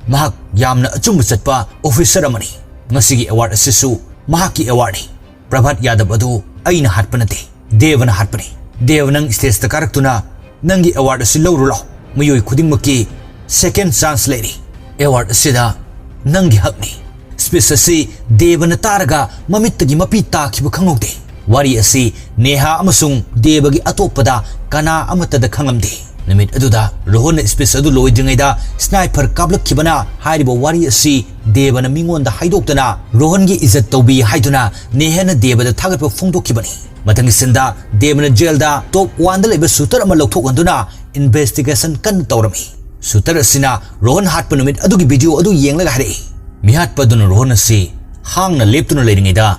ꯃꯍꯥꯛ ꯌꯥꯝꯅ ꯑꯆꯨꯝꯕ ꯆꯠꯄ ꯑꯣꯐꯤꯁꯔ ꯑꯃꯅꯤ꯫ ꯉꯁꯤꯒꯤ ꯑꯦꯋꯥꯔꯗ ꯑꯁꯤꯁꯨ ꯃꯍꯥꯛꯀꯤ ꯑꯦꯋꯥꯔꯗꯅꯤ꯫ ꯄ꯭ꯔꯚꯥꯠ ꯌꯥꯗꯕ ꯑꯗꯨ ꯑꯩꯅ ꯍꯥꯠꯄ ꯅꯠꯇꯦ, ꯗꯦꯕꯅ ꯍꯥꯠꯄꯅꯤ꯫ ꯗꯦꯕ, ꯅꯪ ꯁ꯭ꯇꯦꯖꯇ ꯀꯥꯔꯛꯇꯨꯅ ꯅꯪꯒꯤ ꯑꯦꯋꯥꯔꯗ ꯑꯁꯤ ꯂꯧꯔꯨ ꯂꯥꯎ꯫ ꯃꯤꯑꯣꯏ ꯈꯨꯗꯤꯡꯃꯛꯀꯤ ꯁꯦꯀꯦꯟꯗ ꯆꯥꯟꯁ ꯂꯩꯔꯤ꯫ ꯑꯦꯋꯥꯔꯗ ꯑꯁꯤꯗ ꯅꯪꯒꯤ ꯍꯛꯅꯤ꯫" ꯁ꯭ꯄꯤꯆ ꯑꯁꯤ ꯗꯦꯕꯅ ꯇꯥꯔꯒ ꯃꯃꯤꯠꯇꯒꯤ ꯃꯄꯤ ꯇꯥꯈꯤꯕ ꯈꯪꯍꯧꯗꯦ꯫ ꯋꯥꯔꯤ ꯑꯁꯤ ꯅꯦꯍꯥ ꯑꯃꯁꯨꯡ ꯗꯦꯕꯒꯤ ꯑꯇꯣꯞꯄꯗ ꯀꯅꯥ ꯑꯃꯠꯇꯗ ꯈꯪꯂꯝꯗꯦ꯫ ꯅꯨꯃꯤꯠ ꯑꯗꯨꯗ ꯔꯣꯍꯟꯅ ꯁ꯭ꯄꯤꯆ ꯑꯗꯨ ꯂꯣꯏꯗ꯭ꯔꯤꯉꯩꯗ ꯁ꯭ꯅꯥꯏꯄꯔ ꯀꯥꯞꯂꯛꯈꯤꯕꯅ ꯍꯥꯏꯔꯤꯕ ꯋꯥꯔꯤ ꯑꯁꯤ ꯗꯦꯕꯅ ꯃꯤꯉꯣꯟꯗ ꯍꯥꯏꯗꯣꯛꯇꯅ ꯔꯣꯍꯟꯒꯤ ꯏꯖꯠ ꯇꯧꯕꯤ ꯍꯥꯏꯗꯨꯅ ꯅꯦꯍꯥꯅ ꯗꯦꯕꯗ ꯊꯥꯒꯠꯄ ꯐꯣꯡꯗꯣꯛꯈꯤꯕꯅꯤ꯫ ꯃꯊꯪꯒꯤ ꯁꯤꯟꯗ ꯗꯦꯕꯅ ꯖꯦꯜꯗ ꯇꯣꯞ ꯋꯥꯟꯗ ꯂꯩꯕ ꯁꯨꯇꯔ ꯑꯃ ꯂꯧꯊꯣꯛꯍꯟꯗꯨꯅ ꯏꯟꯚꯦꯁꯇꯤꯒꯦꯁꯟ ꯀꯟꯅ ꯇꯧꯔꯝꯃꯤ꯫ ꯁꯨꯇꯔ ꯑꯁꯤꯅ ꯔꯣꯍꯟ ꯍꯥꯠꯄ ꯅꯨꯃꯤꯠ ꯑꯗꯨꯒꯤ ꯚꯤꯗꯤꯑꯣ ꯑꯗꯨ ꯌꯦꯡꯂꯒ ꯍꯥꯏꯔꯛꯏ, "ꯃꯤꯍꯥꯠꯄ ꯑꯗꯨꯅ ꯔꯣꯍꯟ ꯑꯁꯤ ꯍꯥꯡꯅ ꯂꯦꯞꯇꯨꯅ ꯂꯩꯔꯤꯉꯩꯗ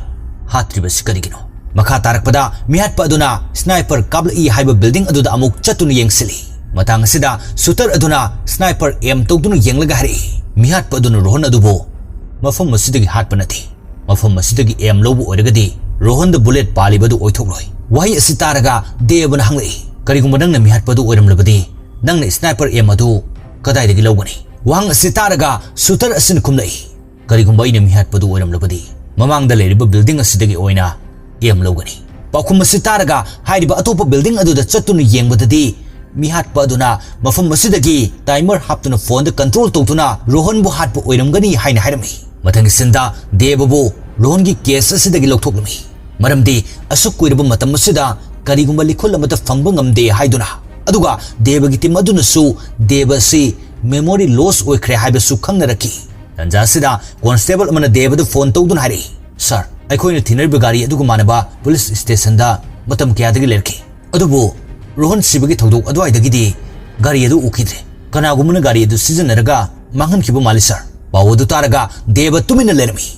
ꯍꯥꯠꯇ꯭ꯔꯤꯕꯁꯤ ꯀꯔꯤꯒꯤꯅꯣ?" ꯃꯈꯥ ꯇꯥꯔꯛꯄꯗ ꯃꯤꯍꯥꯠꯄ ꯑꯗꯨꯅ ꯁ꯭ꯅꯥꯏꯄꯔ ꯀꯥꯞꯂꯛꯏ ꯍꯥꯏꯕ ꯕꯤꯜꯗꯤꯡ ꯑꯗꯨꯗ ꯑꯃꯨꯛ ꯆꯠꯇꯨꯅ ꯌꯦꯡꯁꯤꯜꯂꯤ꯫ ꯃꯇꯥꯡ ꯑꯁꯤꯗ ꯁꯨꯇꯔ ꯑꯗꯨꯅ ꯁ꯭ꯅꯥꯏꯄꯔ ꯑꯦꯝ ꯇꯧꯗꯨꯅ ꯌꯦꯡꯂꯒ ꯍꯥꯏꯔꯛꯏ, "ꯃꯤꯍꯥꯠꯄ ꯑꯗꯨꯅ ꯔꯣꯍꯟ ꯑꯗꯨꯕꯨ ꯃꯐꯝ ꯑꯁꯤꯗꯒꯤ ꯍꯥꯠꯄ ꯅꯠꯇꯦ꯫ ꯃꯐꯝ ꯑꯁꯤꯗꯒꯤ ꯑꯦꯝ ꯂꯧꯕ ꯑꯣꯏꯔꯒꯗꯤ ꯔꯣꯍꯟꯗ ꯕꯨꯂꯦꯠ ꯄꯥꯜꯂꯤꯕꯗꯨ ꯑꯣꯏꯊꯣꯛꯂꯣꯏ꯫ ꯋꯥꯍꯩ ꯑꯁꯤ ꯇꯥꯔꯒ ꯗꯦꯕꯅ ꯍꯪꯂꯛꯏ, "ꯀꯔꯤꯒꯨꯝꯕ ꯅꯪꯅ ꯃꯤꯍꯥꯠꯄꯗꯨ ꯑꯣꯏꯔꯝꯂꯕꯗꯤ, ꯅꯪꯅ ꯁ꯭ꯅꯥꯏꯄꯔ ꯑꯦꯝ ꯑꯗꯨ ꯀꯗꯥꯏꯗꯒꯤ ꯂꯧꯒꯅꯤ?" ꯋꯥꯍꯪ ꯑꯁꯤ ꯇꯥꯔꯒ ꯁꯨꯇꯔ ꯑꯁꯤꯅ ꯈꯨꯝꯂꯛꯏ, "ꯀꯔꯤꯒꯨꯝꯕ ꯑꯩꯅ ꯃꯤꯍꯥꯠꯄꯗꯨ ꯑꯣꯏꯔꯝꯂꯕꯗꯤ, ꯃꯃꯥꯡꯗ ꯂꯩꯔꯤꯕ ꯕꯤꯜꯗꯤꯡ ꯑꯁꯤꯗꯒꯤ ꯑꯣꯏꯅ ꯑꯦꯝ ꯂꯧꯒꯅꯤ꯫" ꯄꯥꯎꯈꯨꯝ ꯑꯁꯤ ꯇꯥꯔꯒ ꯍꯥꯏꯔꯤꯕ ꯑꯇꯣꯞꯄ ꯕꯤꯜꯗꯤꯡ ꯑꯗꯨꯗ ꯆꯠꯇꯨꯅ ꯌꯦꯡꯕꯗꯗꯤ, ꯃꯤꯍꯥꯠꯄ ꯑꯗꯨꯅ ꯃꯐꯝ ꯑꯁꯤꯗꯒꯤ ꯇꯥꯏꯃꯔ ꯍꯥꯞꯇꯨꯅ ꯐꯣꯟꯗ ꯀꯟꯇ꯭ꯔꯣꯜ ꯇꯧꯗꯨꯅ ꯔꯣꯍꯟꯕꯨ ꯍꯥꯠꯄ ꯑꯣꯏꯔꯝꯒꯅꯤ ꯍꯥꯏꯅ ꯍꯥꯏꯔꯝꯃꯤ꯫ ꯃꯊꯪꯒꯤ ꯁꯤꯟꯗ ꯗꯦꯕꯕꯨ ꯔꯣꯍꯟꯒꯤ ꯀꯦꯁ ꯑꯁꯤꯗꯒꯤ ꯂꯧꯊꯣꯛꯂꯝꯃꯤ꯫ ꯃꯔꯝꯗꯤ ꯑꯁꯨꯛ ꯀꯨꯏꯔꯕ ꯃꯇꯝ ꯑꯁꯤꯗ ꯀꯔꯤꯒꯨꯝꯕ ꯂꯤꯈꯨꯜ ꯑꯃꯠꯇ ꯐꯪꯕ ꯉꯝꯗꯦ ꯍꯥꯏꯗꯨꯅ, ꯑꯗꯨꯒ ꯗꯦꯕꯒꯤ ꯇꯤꯝ ꯑꯗꯨꯅꯁꯨ ꯗꯦꯕ ꯑꯁꯤ memory loss ꯑꯣꯏꯈ꯭ꯔꯦ ꯍꯥꯏꯕꯁꯨ ꯈꯪꯅꯔꯛꯈꯤ꯫ ꯇꯥꯟꯖꯥ ꯑꯁꯤꯗ ꯀꯣꯟꯁꯇꯦꯕꯜ ꯑꯃꯅ ꯗꯦꯕꯗ ꯐꯣꯟ ꯇꯧꯗꯨꯅ ꯍꯥꯏꯔꯛꯏ, "ꯁꯥꯔ, ꯑꯩꯈꯣꯏꯅ ꯊꯤꯅꯔꯤꯕ ꯒꯥꯔꯤ ꯑꯗꯨꯒ ꯃꯥꯟꯅꯕ ꯄꯨꯂꯤꯁ ꯁ꯭ꯇꯦꯁꯟꯗ ꯃꯇꯝ ꯀꯌꯥꯗꯒꯤ ꯂꯩꯔꯛꯈꯤ? ꯑꯗꯨꯕꯨ ꯔꯣꯍꯟ ꯁꯤꯕꯒꯤ ꯊꯧꯗꯣꯛ ꯑꯗꯨꯋꯥꯏꯗꯒꯤꯗꯤ ꯒꯥꯔꯤ ꯑꯗꯨ ꯎꯈꯤꯗ꯭ꯔꯦ꯫ ꯀꯅꯥꯒꯨꯝꯕꯅ ꯒꯥꯔꯤ ꯑꯗꯨ ꯁꯤꯖꯤꯟꯅꯔꯒ ꯃꯥꯡꯍꯟꯈꯤꯕ ꯃꯥꯜꯂꯤ, ꯁꯥꯔ꯫" ꯄꯥꯎ ꯑꯗꯨ ꯇꯥꯔꯒ ꯗꯦꯕ ꯇꯨꯃꯤꯟꯅ ꯂꯩꯔꯝꯃꯤ꯫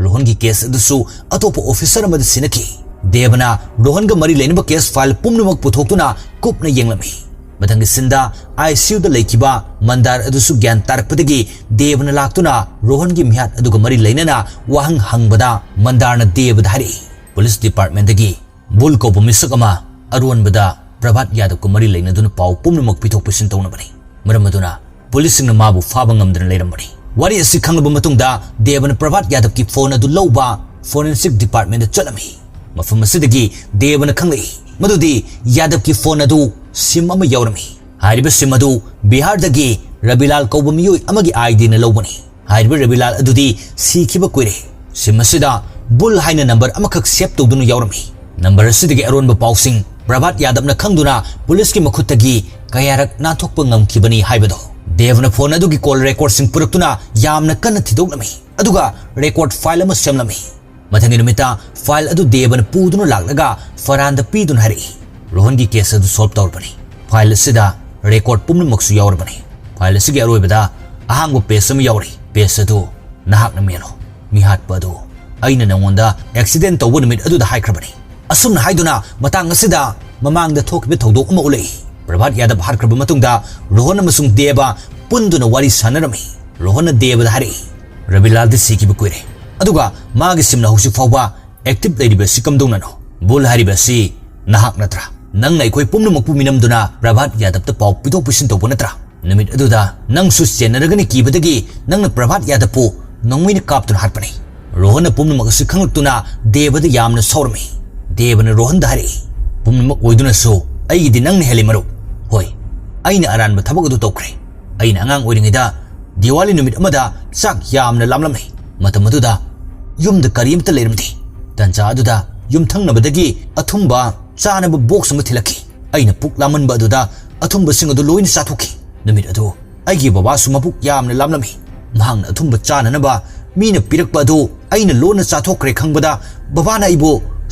ꯔꯣꯍꯟꯒꯤ ꯀꯦꯁ ꯑꯗꯨꯁꯨ ꯑꯇꯣꯞꯄ ꯑꯣꯐꯤꯁꯔ ꯑꯃꯗ ꯁꯤꯟꯅꯈꯤ꯫ ꯗꯦꯕꯅ ꯔꯣꯍꯟꯒ ꯃꯔꯤ ꯂꯩꯅꯕ ꯀꯦꯁ ꯐꯥꯏꯜ ꯄꯨꯝꯅꯃꯛ ꯄꯨꯊꯣꯛꯇꯨꯅ ꯀꯨꯞꯅ ꯌꯦꯡꯂꯝꯃꯤ꯫ ꯃꯊꯪꯒꯤ ꯁꯤꯟꯗ ICUꯗ ꯂꯩꯈꯤꯕ ꯃꯟꯗꯥꯔ ꯑꯗꯨꯁꯨ ꯒ꯭ꯌꯥꯟ ꯇꯥꯔꯛꯄꯗꯒꯤ ꯗꯦꯕꯅ ꯂꯥꯛꯇꯨꯅ ꯔꯣꯍꯟꯒꯤ ꯃꯤꯍꯥꯠ ꯑꯗꯨꯒ ꯃꯔꯤ ꯂꯩꯅꯅ ꯋꯥꯍꯪ ꯍꯪꯕꯗ, ꯃꯟꯗꯥꯔꯅ ꯗꯦꯕꯗ ꯍꯥꯏꯔꯛꯏ, "ꯄꯨꯂꯤꯁ ꯗꯤꯄꯥꯔꯠꯃꯦꯟꯗꯒꯤ ꯕꯨꯜ ꯀꯧꯕ ꯃꯤꯁꯛ ꯑꯃ ꯑꯔꯣꯟꯕꯗ ꯄ꯭ꯔꯚꯥꯠ ꯌꯥꯗꯕꯀ ꯃꯔꯤ ꯂꯩꯅꯗꯨꯅ ꯄꯥꯎ ꯄꯨꯝꯅꯃꯛ ꯄꯤꯊꯣꯛ ꯄꯤꯁꯤꯟ ꯇꯧꯅꯕꯅꯤ꯫ ꯃꯔꯝ ꯑꯗꯨꯅ ꯄꯨꯂꯤꯁꯁꯤꯡꯅ ꯃꯥꯕꯨ ꯐꯥꯕ ꯉꯝꯗꯅ ꯂꯩꯔꯝꯕꯅꯤ꯫" ꯋꯥꯔꯤ ꯑꯁꯤ ꯈꯪꯂꯕ ꯃꯇꯨꯡꯗ ꯗꯦꯕꯅ ꯄ꯭ꯔꯚꯥꯠ ꯌꯥꯗꯕꯀꯤ ꯐꯣꯟ ꯑꯗꯨ ꯂꯧꯕ ꯐꯣꯔꯦꯟꯁꯤꯛ ꯗꯤꯄꯥꯔꯠꯃꯦꯟꯗ ꯆꯠꯂꯝꯃꯤ꯫ ꯃꯐꯝ ꯑꯁꯤꯗꯒꯤ ꯗꯦꯕꯅ ꯈꯪꯂꯛꯏ ꯃꯗꯨꯗꯤ ꯌꯥꯗꯕꯀꯤ ꯐꯣꯟ ꯑꯗꯨ ꯁꯤꯝ ꯑꯃ ꯌꯥꯎꯔꯝꯃꯤ꯫ ꯍꯥꯏꯔꯤꯕ ꯁꯤꯝ ꯑꯗꯨ ꯕꯤꯍꯥꯔꯗꯒꯤ ꯔꯕꯤꯂꯥꯜ ꯀꯧꯕ ꯃꯤꯑꯣꯏ ꯑꯃꯒꯤ IDꯅ ꯂꯧꯕꯅꯤ꯫ ꯍꯥꯏꯔꯤꯕ ꯔꯕꯤꯂꯥꯜ ꯑꯗꯨꯗꯤ ꯁꯤꯈꯤꯕ ꯀꯨꯏꯔꯦ꯫ ꯁꯤꯝ ꯑꯁꯤꯗ ꯕꯨꯜ ꯍꯥꯏꯅ ꯅꯝꯕꯔ ꯑꯃꯈꯛ ꯁꯦꯚ ꯇꯧꯗꯨꯅ ꯌꯥꯎꯔꯝꯃꯤ꯫ ꯅꯝꯕꯔ ꯑꯁꯤꯗꯒꯤ ꯑꯔꯣꯟꯕ ꯄꯥꯎꯁꯤꯡ ꯄ꯭ꯔꯚꯥꯠ ꯌꯥꯗꯕꯅ ꯈꯪꯗꯨꯅ ꯄꯨꯂꯤꯁꯀꯤ ꯃꯈꯨꯠꯇꯒꯤ ꯀꯌꯥꯔꯛ ꯅꯥꯟꯊꯣꯛꯄ ꯉꯝꯈꯤꯕꯅꯤ ꯍꯥꯏꯕꯗꯣ꯫ ꯗꯦꯕꯅ ꯐꯣꯟ ꯑꯗꯨꯒꯤ ꯀꯣꯜ ꯔꯦꯀꯣꯔꯗꯁꯤꯡ ꯄꯨꯔꯛꯇꯨꯅ ꯌꯥꯝꯅ ꯀꯟꯅ ꯊꯤꯗꯣꯛꯂꯝꯃꯤ, ꯑꯗꯨꯒ ꯔꯦꯀꯣꯔꯗ ꯐꯥꯏꯜ ꯑꯃ ꯁꯦꯝꯂꯝꯃꯤ꯫ ꯃꯊꯪꯒꯤ ꯅꯨꯃꯤꯠꯇ ꯐꯥꯏꯜ ꯑꯗꯨ ꯗꯦꯕꯅ ꯄꯨꯗꯨꯅ ꯂꯥꯛꯂꯒ ꯐꯔꯍꯥꯟꯗ ꯄꯤꯗꯨꯅ ꯍꯥꯏꯔꯛꯏ, "ꯔꯣꯍꯟꯒꯤ ꯀꯦꯁ ꯑꯗꯨ ꯁꯣꯜꯚ ꯇꯧꯔꯕꯅꯤ꯫ ꯐꯥꯏꯜ ꯑꯁꯤꯗ ꯔꯦꯀꯣꯔꯗ ꯄꯨꯝꯅꯃꯛꯁꯨ ꯌꯥꯎꯔꯕꯅꯤ꯫ ꯐꯥꯏꯜ ꯑꯁꯤꯒꯤ ꯑꯔꯣꯏꯕꯗ ꯑꯍꯥꯡꯕ ꯄꯦꯖ ꯑꯃ ꯌꯥꯎꯔꯤ꯫ ꯄꯦꯖ ꯑꯗꯨ ꯅꯍꯥꯛꯅ ꯃꯦꯜꯂꯨ꯫ ꯃꯤꯍꯥꯠꯄ ꯑꯗꯨ ꯑꯩꯅ ꯅꯉꯣꯟꯗ ꯑꯦꯛꯁꯤꯗꯦꯟ ꯇꯧꯕ ꯅꯨꯃꯤꯠ ꯑꯗꯨꯗ ꯍꯥꯏꯈ꯭ꯔꯕꯅꯤ꯫" ꯑꯁꯨꯝꯅ ꯍꯥꯏꯗꯨꯅ ꯃꯇꯥꯡ ꯑꯁꯤꯗ ꯃꯃꯥꯡꯗ ꯊꯣꯛꯈꯤꯕ ꯊꯧꯗꯣꯛ ꯑꯃ ꯎꯠꯂꯛꯏ꯫ ꯄ꯭ꯔꯚꯥꯠ ꯌꯥꯗꯕ ꯍꯥꯠꯈ꯭ꯔꯕ ꯃꯇꯨꯡꯗ ꯔꯣꯍꯟ ꯑꯃꯁꯨꯡ ꯗꯦꯕ ꯄꯨꯟꯗꯨꯅ ꯋꯥꯔꯤ ꯁꯥꯟꯅꯔꯝꯃꯤ꯫ ꯔꯣꯍꯟꯅ ꯗꯦꯕꯗ ꯍꯥꯏꯔꯛꯏ, "ꯔꯕꯤꯂꯥꯜꯗꯤ ꯁꯤꯈꯤꯕ ꯀꯨꯏꯔꯦ, ꯑꯗꯨꯒ ꯃꯥꯒꯤ ꯁꯤꯝꯅ ꯍꯧꯖꯤꯛ ꯐꯥꯎꯕ ꯑꯦꯛꯇꯤꯚ ꯂꯩꯔꯤꯕꯁꯤ ꯀꯝꯗꯧꯅꯅꯣ? ꯕꯨꯜ ꯍꯥꯏꯔꯤꯕꯁꯤ ꯅꯍꯥꯛ ꯅꯠꯇ꯭ꯔꯥ? ꯅꯪꯅ ꯑꯩꯈꯣꯏ ꯄꯨꯝꯅꯃꯛꯄꯨ ꯃꯤꯅꯝꯗꯨꯅ ꯄ꯭ꯔꯚꯥꯠ ꯌꯥꯗꯕꯇ ꯄꯥꯎ ꯄꯤꯊꯣꯛ ꯄꯤꯁꯤꯟ ꯇꯧꯕ ꯅꯠꯇ꯭ꯔꯥ? ꯅꯨꯃꯤꯠ ꯑꯗꯨꯗ ꯅꯪꯁꯨ ꯆꯦꯟꯅꯔꯒꯅꯤ ꯀꯤꯕꯗꯒꯤ ꯅꯪꯅ ꯄ꯭ꯔꯚꯥꯠ ꯌꯥꯗꯕꯄꯨ ꯅꯣꯡꯃꯩꯅ ꯀꯥꯞꯇꯨꯅ ꯍꯥꯠꯄꯅꯤ꯫ ꯔꯣꯍꯟꯅ ꯄꯨꯝꯅꯃꯛ ꯑꯁꯤ ꯈꯪꯂꯛꯇꯨꯅ ꯗꯦꯕꯗ ꯌꯥꯝꯅ ꯁꯥꯎꯔꯝꯃꯤ꯫ ꯗꯦꯕꯅ ꯔꯣꯍꯟꯗ ꯍꯥꯏꯔꯛꯏ, "ꯄꯨꯝꯅꯃꯛ ꯑꯣꯏꯗꯨꯅꯁꯨ ꯑꯩꯒꯤꯗꯤ ꯅꯪꯅ ꯍꯦꯜꯂꯤ ꯃꯔꯨꯞ꯫ ꯍꯣꯏ, ꯑꯩꯅ ꯑꯔꯥꯟꯕ ꯊꯕꯛ ꯑꯗꯨ ꯇꯧꯈ꯭ꯔꯦ꯫ ꯑꯩꯅ ꯑꯉꯥꯡ ꯑꯣꯏꯔꯤꯉꯩꯗ ꯗꯤꯋꯥꯂꯤ ꯅꯨꯃꯤꯠ ꯑꯃꯗ ꯆꯥꯛ ꯌꯥꯝꯅ ꯂꯥꯝꯂꯝꯃꯤ꯫ ꯃꯇꯝ ꯑꯗꯨꯗ ꯌꯨꯝꯗ ꯀꯔꯤꯝꯇ ꯂꯩꯔꯝꯗꯦ꯫ ꯇꯟꯖꯥ ꯑꯗꯨꯗ ꯌꯨꯝꯊꯪꯅꯕꯗꯒꯤ ꯑꯊꯨꯝꯕ ꯆꯥꯅꯕ ꯕꯣꯛꯁ ꯑꯃ ꯊꯤꯜꯂꯛꯈꯤ꯫ ꯑꯩꯅ ꯄꯨꯛ ꯂꯥꯝꯃꯟꯕ ꯑꯗꯨꯗ ꯑꯊꯨꯝꯕꯁꯤꯡ ꯑꯗꯨ ꯂꯣꯏꯅ ꯆꯥꯊꯣꯛꯈꯤ꯫ ꯅꯨꯃꯤꯠ ꯑꯗꯨ ꯑꯩꯒꯤ ꯕꯕꯥꯁꯨ ꯃꯕꯨꯛ ꯌꯥꯝꯅ ꯂꯥꯝꯂꯝꯃꯤ꯫ ꯃꯍꯥꯛꯅ ꯑꯊꯨꯝꯕ ꯆꯥꯅꯅꯕ ꯃꯤꯅ ꯄꯤꯔꯛꯄ ꯑꯗꯨ ꯑꯩꯅ ꯂꯣꯟꯅ ꯆꯥꯊꯣꯛꯈ꯭ꯔꯦ ꯈꯪꯕꯗ ꯕꯕꯥꯅ ꯑꯩꯕꯨ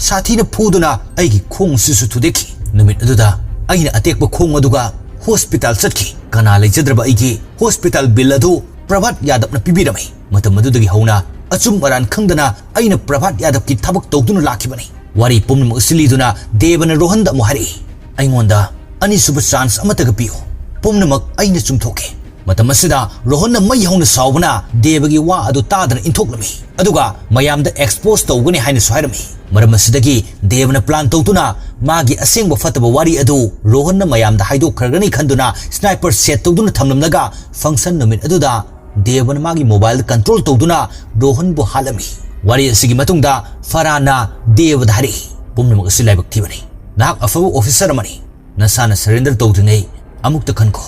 ꯁꯥꯊꯤꯅ ꯐꯨꯗꯨꯅ ꯑꯩꯒꯤ ꯈꯣꯡꯁꯤꯁꯨ ꯊꯨꯗꯦꯛꯈꯤ꯫ ꯅꯨꯃꯤꯠ ꯑꯗꯨꯗ ꯑꯩꯅ ꯑꯇꯦꯛꯄ ꯈꯣꯡ ꯑꯗꯨꯒ ꯍꯣꯁꯄꯤꯇꯥꯜ ꯆꯠꯈꯤ꯫ ꯀꯅꯥ ꯂꯩꯖꯗ꯭ꯔꯕ ꯑꯩꯒꯤ ꯍꯣꯁꯄꯤꯇꯥꯜ ꯕꯤꯜ ꯑꯗꯨ ꯄ꯭ꯔꯚꯥꯠ ꯌꯥꯗꯕꯅ ꯄꯤꯕꯤꯔꯝꯃꯤ꯫ ꯃꯇꯝ ꯑꯗꯨꯗꯒꯤ ꯍꯧꯅ ꯑꯆꯨꯝ ꯑꯔꯥꯟ ꯈꯪꯗꯅ ꯑꯩꯅ ꯄ꯭ꯔꯚꯥꯠ ꯌꯥꯗꯕꯀꯤ ꯊꯕꯛ ꯇꯧꯗꯨꯅ ꯂꯥꯛꯈꯤꯕꯅꯤ꯫" ꯋꯥꯔꯤ ꯄꯨꯝꯅꯃꯛ ꯑꯁꯤ ꯂꯤꯗꯨꯅ ꯗꯦꯕꯅ ꯔꯣꯍꯟꯗ ꯑꯃꯨꯛ ꯍꯥꯏꯔꯛꯏ, "ꯑꯩꯉꯣꯟꯗ ꯑꯅꯤꯁꯨꯕ ꯆꯥꯟꯁ ꯑꯃꯠꯇꯒ ꯄꯤꯌꯨ꯫ ꯄꯨꯝꯅꯃꯛ ꯑꯩꯅ ꯆꯨꯝꯊꯣꯛꯀꯦ꯫" ꯃꯇꯝ ꯑꯁꯤꯗ ꯔꯣꯍꯟꯅ ꯃꯩ ꯍꯧꯅ ꯁꯥꯎꯕꯅ ꯗꯦꯕꯒꯤ ꯋꯥ ꯑꯗꯨ ꯇꯥꯗꯅ ꯏꯟꯊꯣꯛꯂꯝꯃꯤ꯫ ꯑꯗꯨꯒ ꯃꯌꯥꯝꯗ ꯑꯦꯛꯁꯄꯣꯖ ꯇꯧꯒꯅꯤ ꯍꯥꯏꯅꯁꯨ ꯍꯥꯏꯔꯝꯃꯤ꯫ ꯃꯔꯝ ꯑꯁꯤꯗꯒꯤ ꯗꯦꯕꯅ ꯄ꯭ꯂꯥꯟ ꯇꯧꯗꯨꯅ ꯃꯥꯒꯤ ꯑꯁꯦꯡꯕ ꯐꯠꯇꯕ ꯋꯥꯔꯤ ꯑꯗꯨ ꯔꯣꯍꯟꯅ ꯃꯌꯥꯝꯗ ꯍꯥꯏꯗꯣꯛꯈ꯭ꯔꯒꯅꯤ ꯈꯟꯗꯨꯅ ꯁ꯭ꯅꯥꯏꯄꯔ ꯁꯦꯠ ꯇꯧꯗꯨꯅ ꯊꯝꯂꯝꯂꯒ ꯐꯪꯁꯟ ꯅꯨꯃꯤꯠ ꯑꯗꯨꯗ ꯗꯦꯕꯅ ꯃꯥꯒꯤ ꯃꯣꯕꯥꯏꯜꯗ ꯀꯟꯇ꯭ꯔꯣꯜ ꯇꯧꯗꯨꯅ ꯔꯣꯍꯟꯕꯨ ꯍꯥꯠꯂꯝꯃꯤ꯫ ꯋꯥꯔꯤ ꯑꯁꯤꯒꯤ ꯃꯇꯨꯡꯗ ꯐꯔꯥꯅ ꯗꯦꯕꯗ ꯍꯥꯏꯔꯛꯏ, "ꯄꯨꯝꯅꯃꯛ ꯑꯁꯤ ꯂꯥꯏꯕꯛ ꯊꯤꯕꯅꯤ꯫ ꯅꯍꯥꯛ ꯑꯐꯕ ꯑꯣꯐꯤꯁꯔ ꯑꯃꯅꯤ꯫ ꯅꯁꯥꯅ ꯁꯔꯦꯟꯗꯔ ꯇꯧꯗ꯭ꯔꯤꯉꯩ ꯑꯃꯨꯛꯇ ꯈꯟꯈꯣ꯫"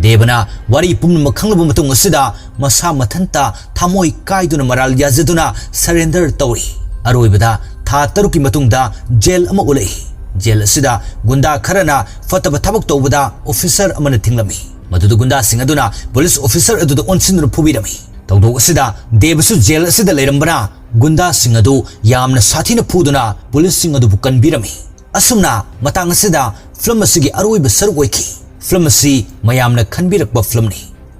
ꯗꯦꯕꯅ ꯋꯥꯔꯤ ꯄꯨꯝꯅꯃꯛ ꯈꯪꯂꯕ ꯃꯇꯨꯡ ꯑꯁꯤꯗ ꯃꯁꯥ ꯃꯊꯟꯇ ꯊꯃꯣꯏ ꯀꯥꯏꯗꯨꯅ ꯃꯔꯥꯜ ꯌꯥꯖꯗꯨꯅ ꯁꯔꯦꯟꯗꯔ ꯇꯧꯔꯤ꯫ ꯑꯔꯣꯏꯕꯗ ꯊꯥ ꯇꯔꯨꯛꯀꯤ ꯃꯇꯨꯡꯗ ꯖꯦꯜ ꯑꯃ ꯎꯠꯂꯛꯏ꯫ ꯖꯦꯜ ꯑꯁꯤꯗ ꯒꯨꯟꯗꯥ ꯈꯔꯅ ꯐꯠꯇꯕ ꯊꯕꯛ ꯇꯧꯕꯗ ꯑꯣꯐꯤꯁꯔ ꯑꯃꯅ ꯊꯤꯡꯂꯝꯃꯤ꯫ ꯃꯗꯨꯗ ꯒꯨꯟꯗꯥꯁꯤꯡ ꯑꯗꯨꯅ ꯄꯨꯂꯤꯁ ꯑꯣꯐꯤꯁꯔ ꯑꯗꯨꯗ ꯑꯣꯟꯁꯤꯟꯗꯨꯅ ꯐꯨꯕꯤꯔꯝꯃꯤ꯫ ꯊꯧꯗꯣꯛ ꯑꯁꯤꯗ ꯗꯦꯕꯁꯨ ꯖꯦꯜ ꯑꯁꯤꯗ ꯂꯩꯔꯝꯕꯅ ꯒꯨꯟꯗꯥꯁꯤꯡ ꯑꯗꯨ ꯌꯥꯝꯅ ꯁꯥꯊꯤꯅ ꯐꯨꯗꯨꯅ ꯄꯨꯂꯤꯁꯁꯤꯡ ꯑꯗꯨꯕꯨ ꯀꯟꯕꯤꯔꯝꯃꯤ꯫ ꯑꯁꯨꯝꯅ ꯃꯇꯥꯡ ꯑꯁꯤꯗ ꯐꯤꯂꯝ ꯑꯁꯤꯒꯤ ꯑꯔꯣꯏꯕ ꯁꯔꯨꯛ ꯑꯣꯏꯈꯤ꯫ ꯐꯤꯂꯝ ꯑꯁꯤ ꯃꯌꯥꯝꯅ ꯈꯟꯕꯤꯔꯛꯄ ꯐꯤꯂꯝꯅꯤ꯫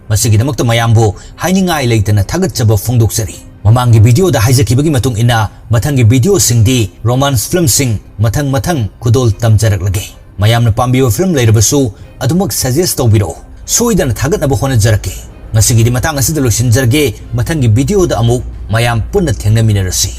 ꯃꯁꯤꯒꯤꯗꯃꯛꯇ ꯃꯌꯥꯝꯕꯨ ꯍꯥꯏꯅꯤꯡꯉꯥꯏ ꯂꯩꯇꯅ ꯊꯥꯒꯠꯆꯕ ꯐꯣꯡꯗꯣꯛꯆꯔꯤ꯫ ꯃꯃꯥꯡꯒꯤ ꯚꯤꯗꯤꯑꯣꯗ ꯍꯥꯏꯖꯈꯤꯕꯒꯤ ꯃꯇꯨꯡ ꯏꯟꯅ ꯃꯊꯪꯒꯤ ꯚꯤꯗꯤꯑꯣꯁꯤꯡꯗꯤ ꯔꯣꯃꯥꯟꯁ ꯐꯤꯂꯝꯁꯤꯡ ꯃꯊꯪ ꯃꯊꯪ ꯈꯨꯗꯣꯜ ꯇꯝꯖꯔꯛꯂꯒꯦ꯫ ꯃꯌꯥꯝꯅ ꯄꯥꯝꯕꯤꯕ ꯐꯤꯂꯝ ꯂꯩꯔꯕꯁꯨ ꯑꯗꯨꯃꯛ ꯁꯖꯦꯁ ꯇꯧꯕꯤꯔꯛꯎ꯫ ꯁꯣꯏꯗꯅ ꯊꯥꯒꯠꯅꯕ ꯍꯣꯠꯅꯖꯔꯛꯀꯦ꯫ ꯉꯁꯤꯒꯤꯗꯤ ꯃꯇꯥꯡ ꯑꯁꯤꯗ ꯂꯣꯏꯁꯤꯟꯖꯔꯒꯦ꯫ ꯃꯊꯪꯒꯤ ꯚꯤꯗꯤꯑꯣꯗ ꯑꯃꯨꯛ ꯃꯌꯥꯝ ꯄꯨꯟꯅ ꯊꯦꯡꯅꯃꯤꯟꯅꯔꯁꯤ꯫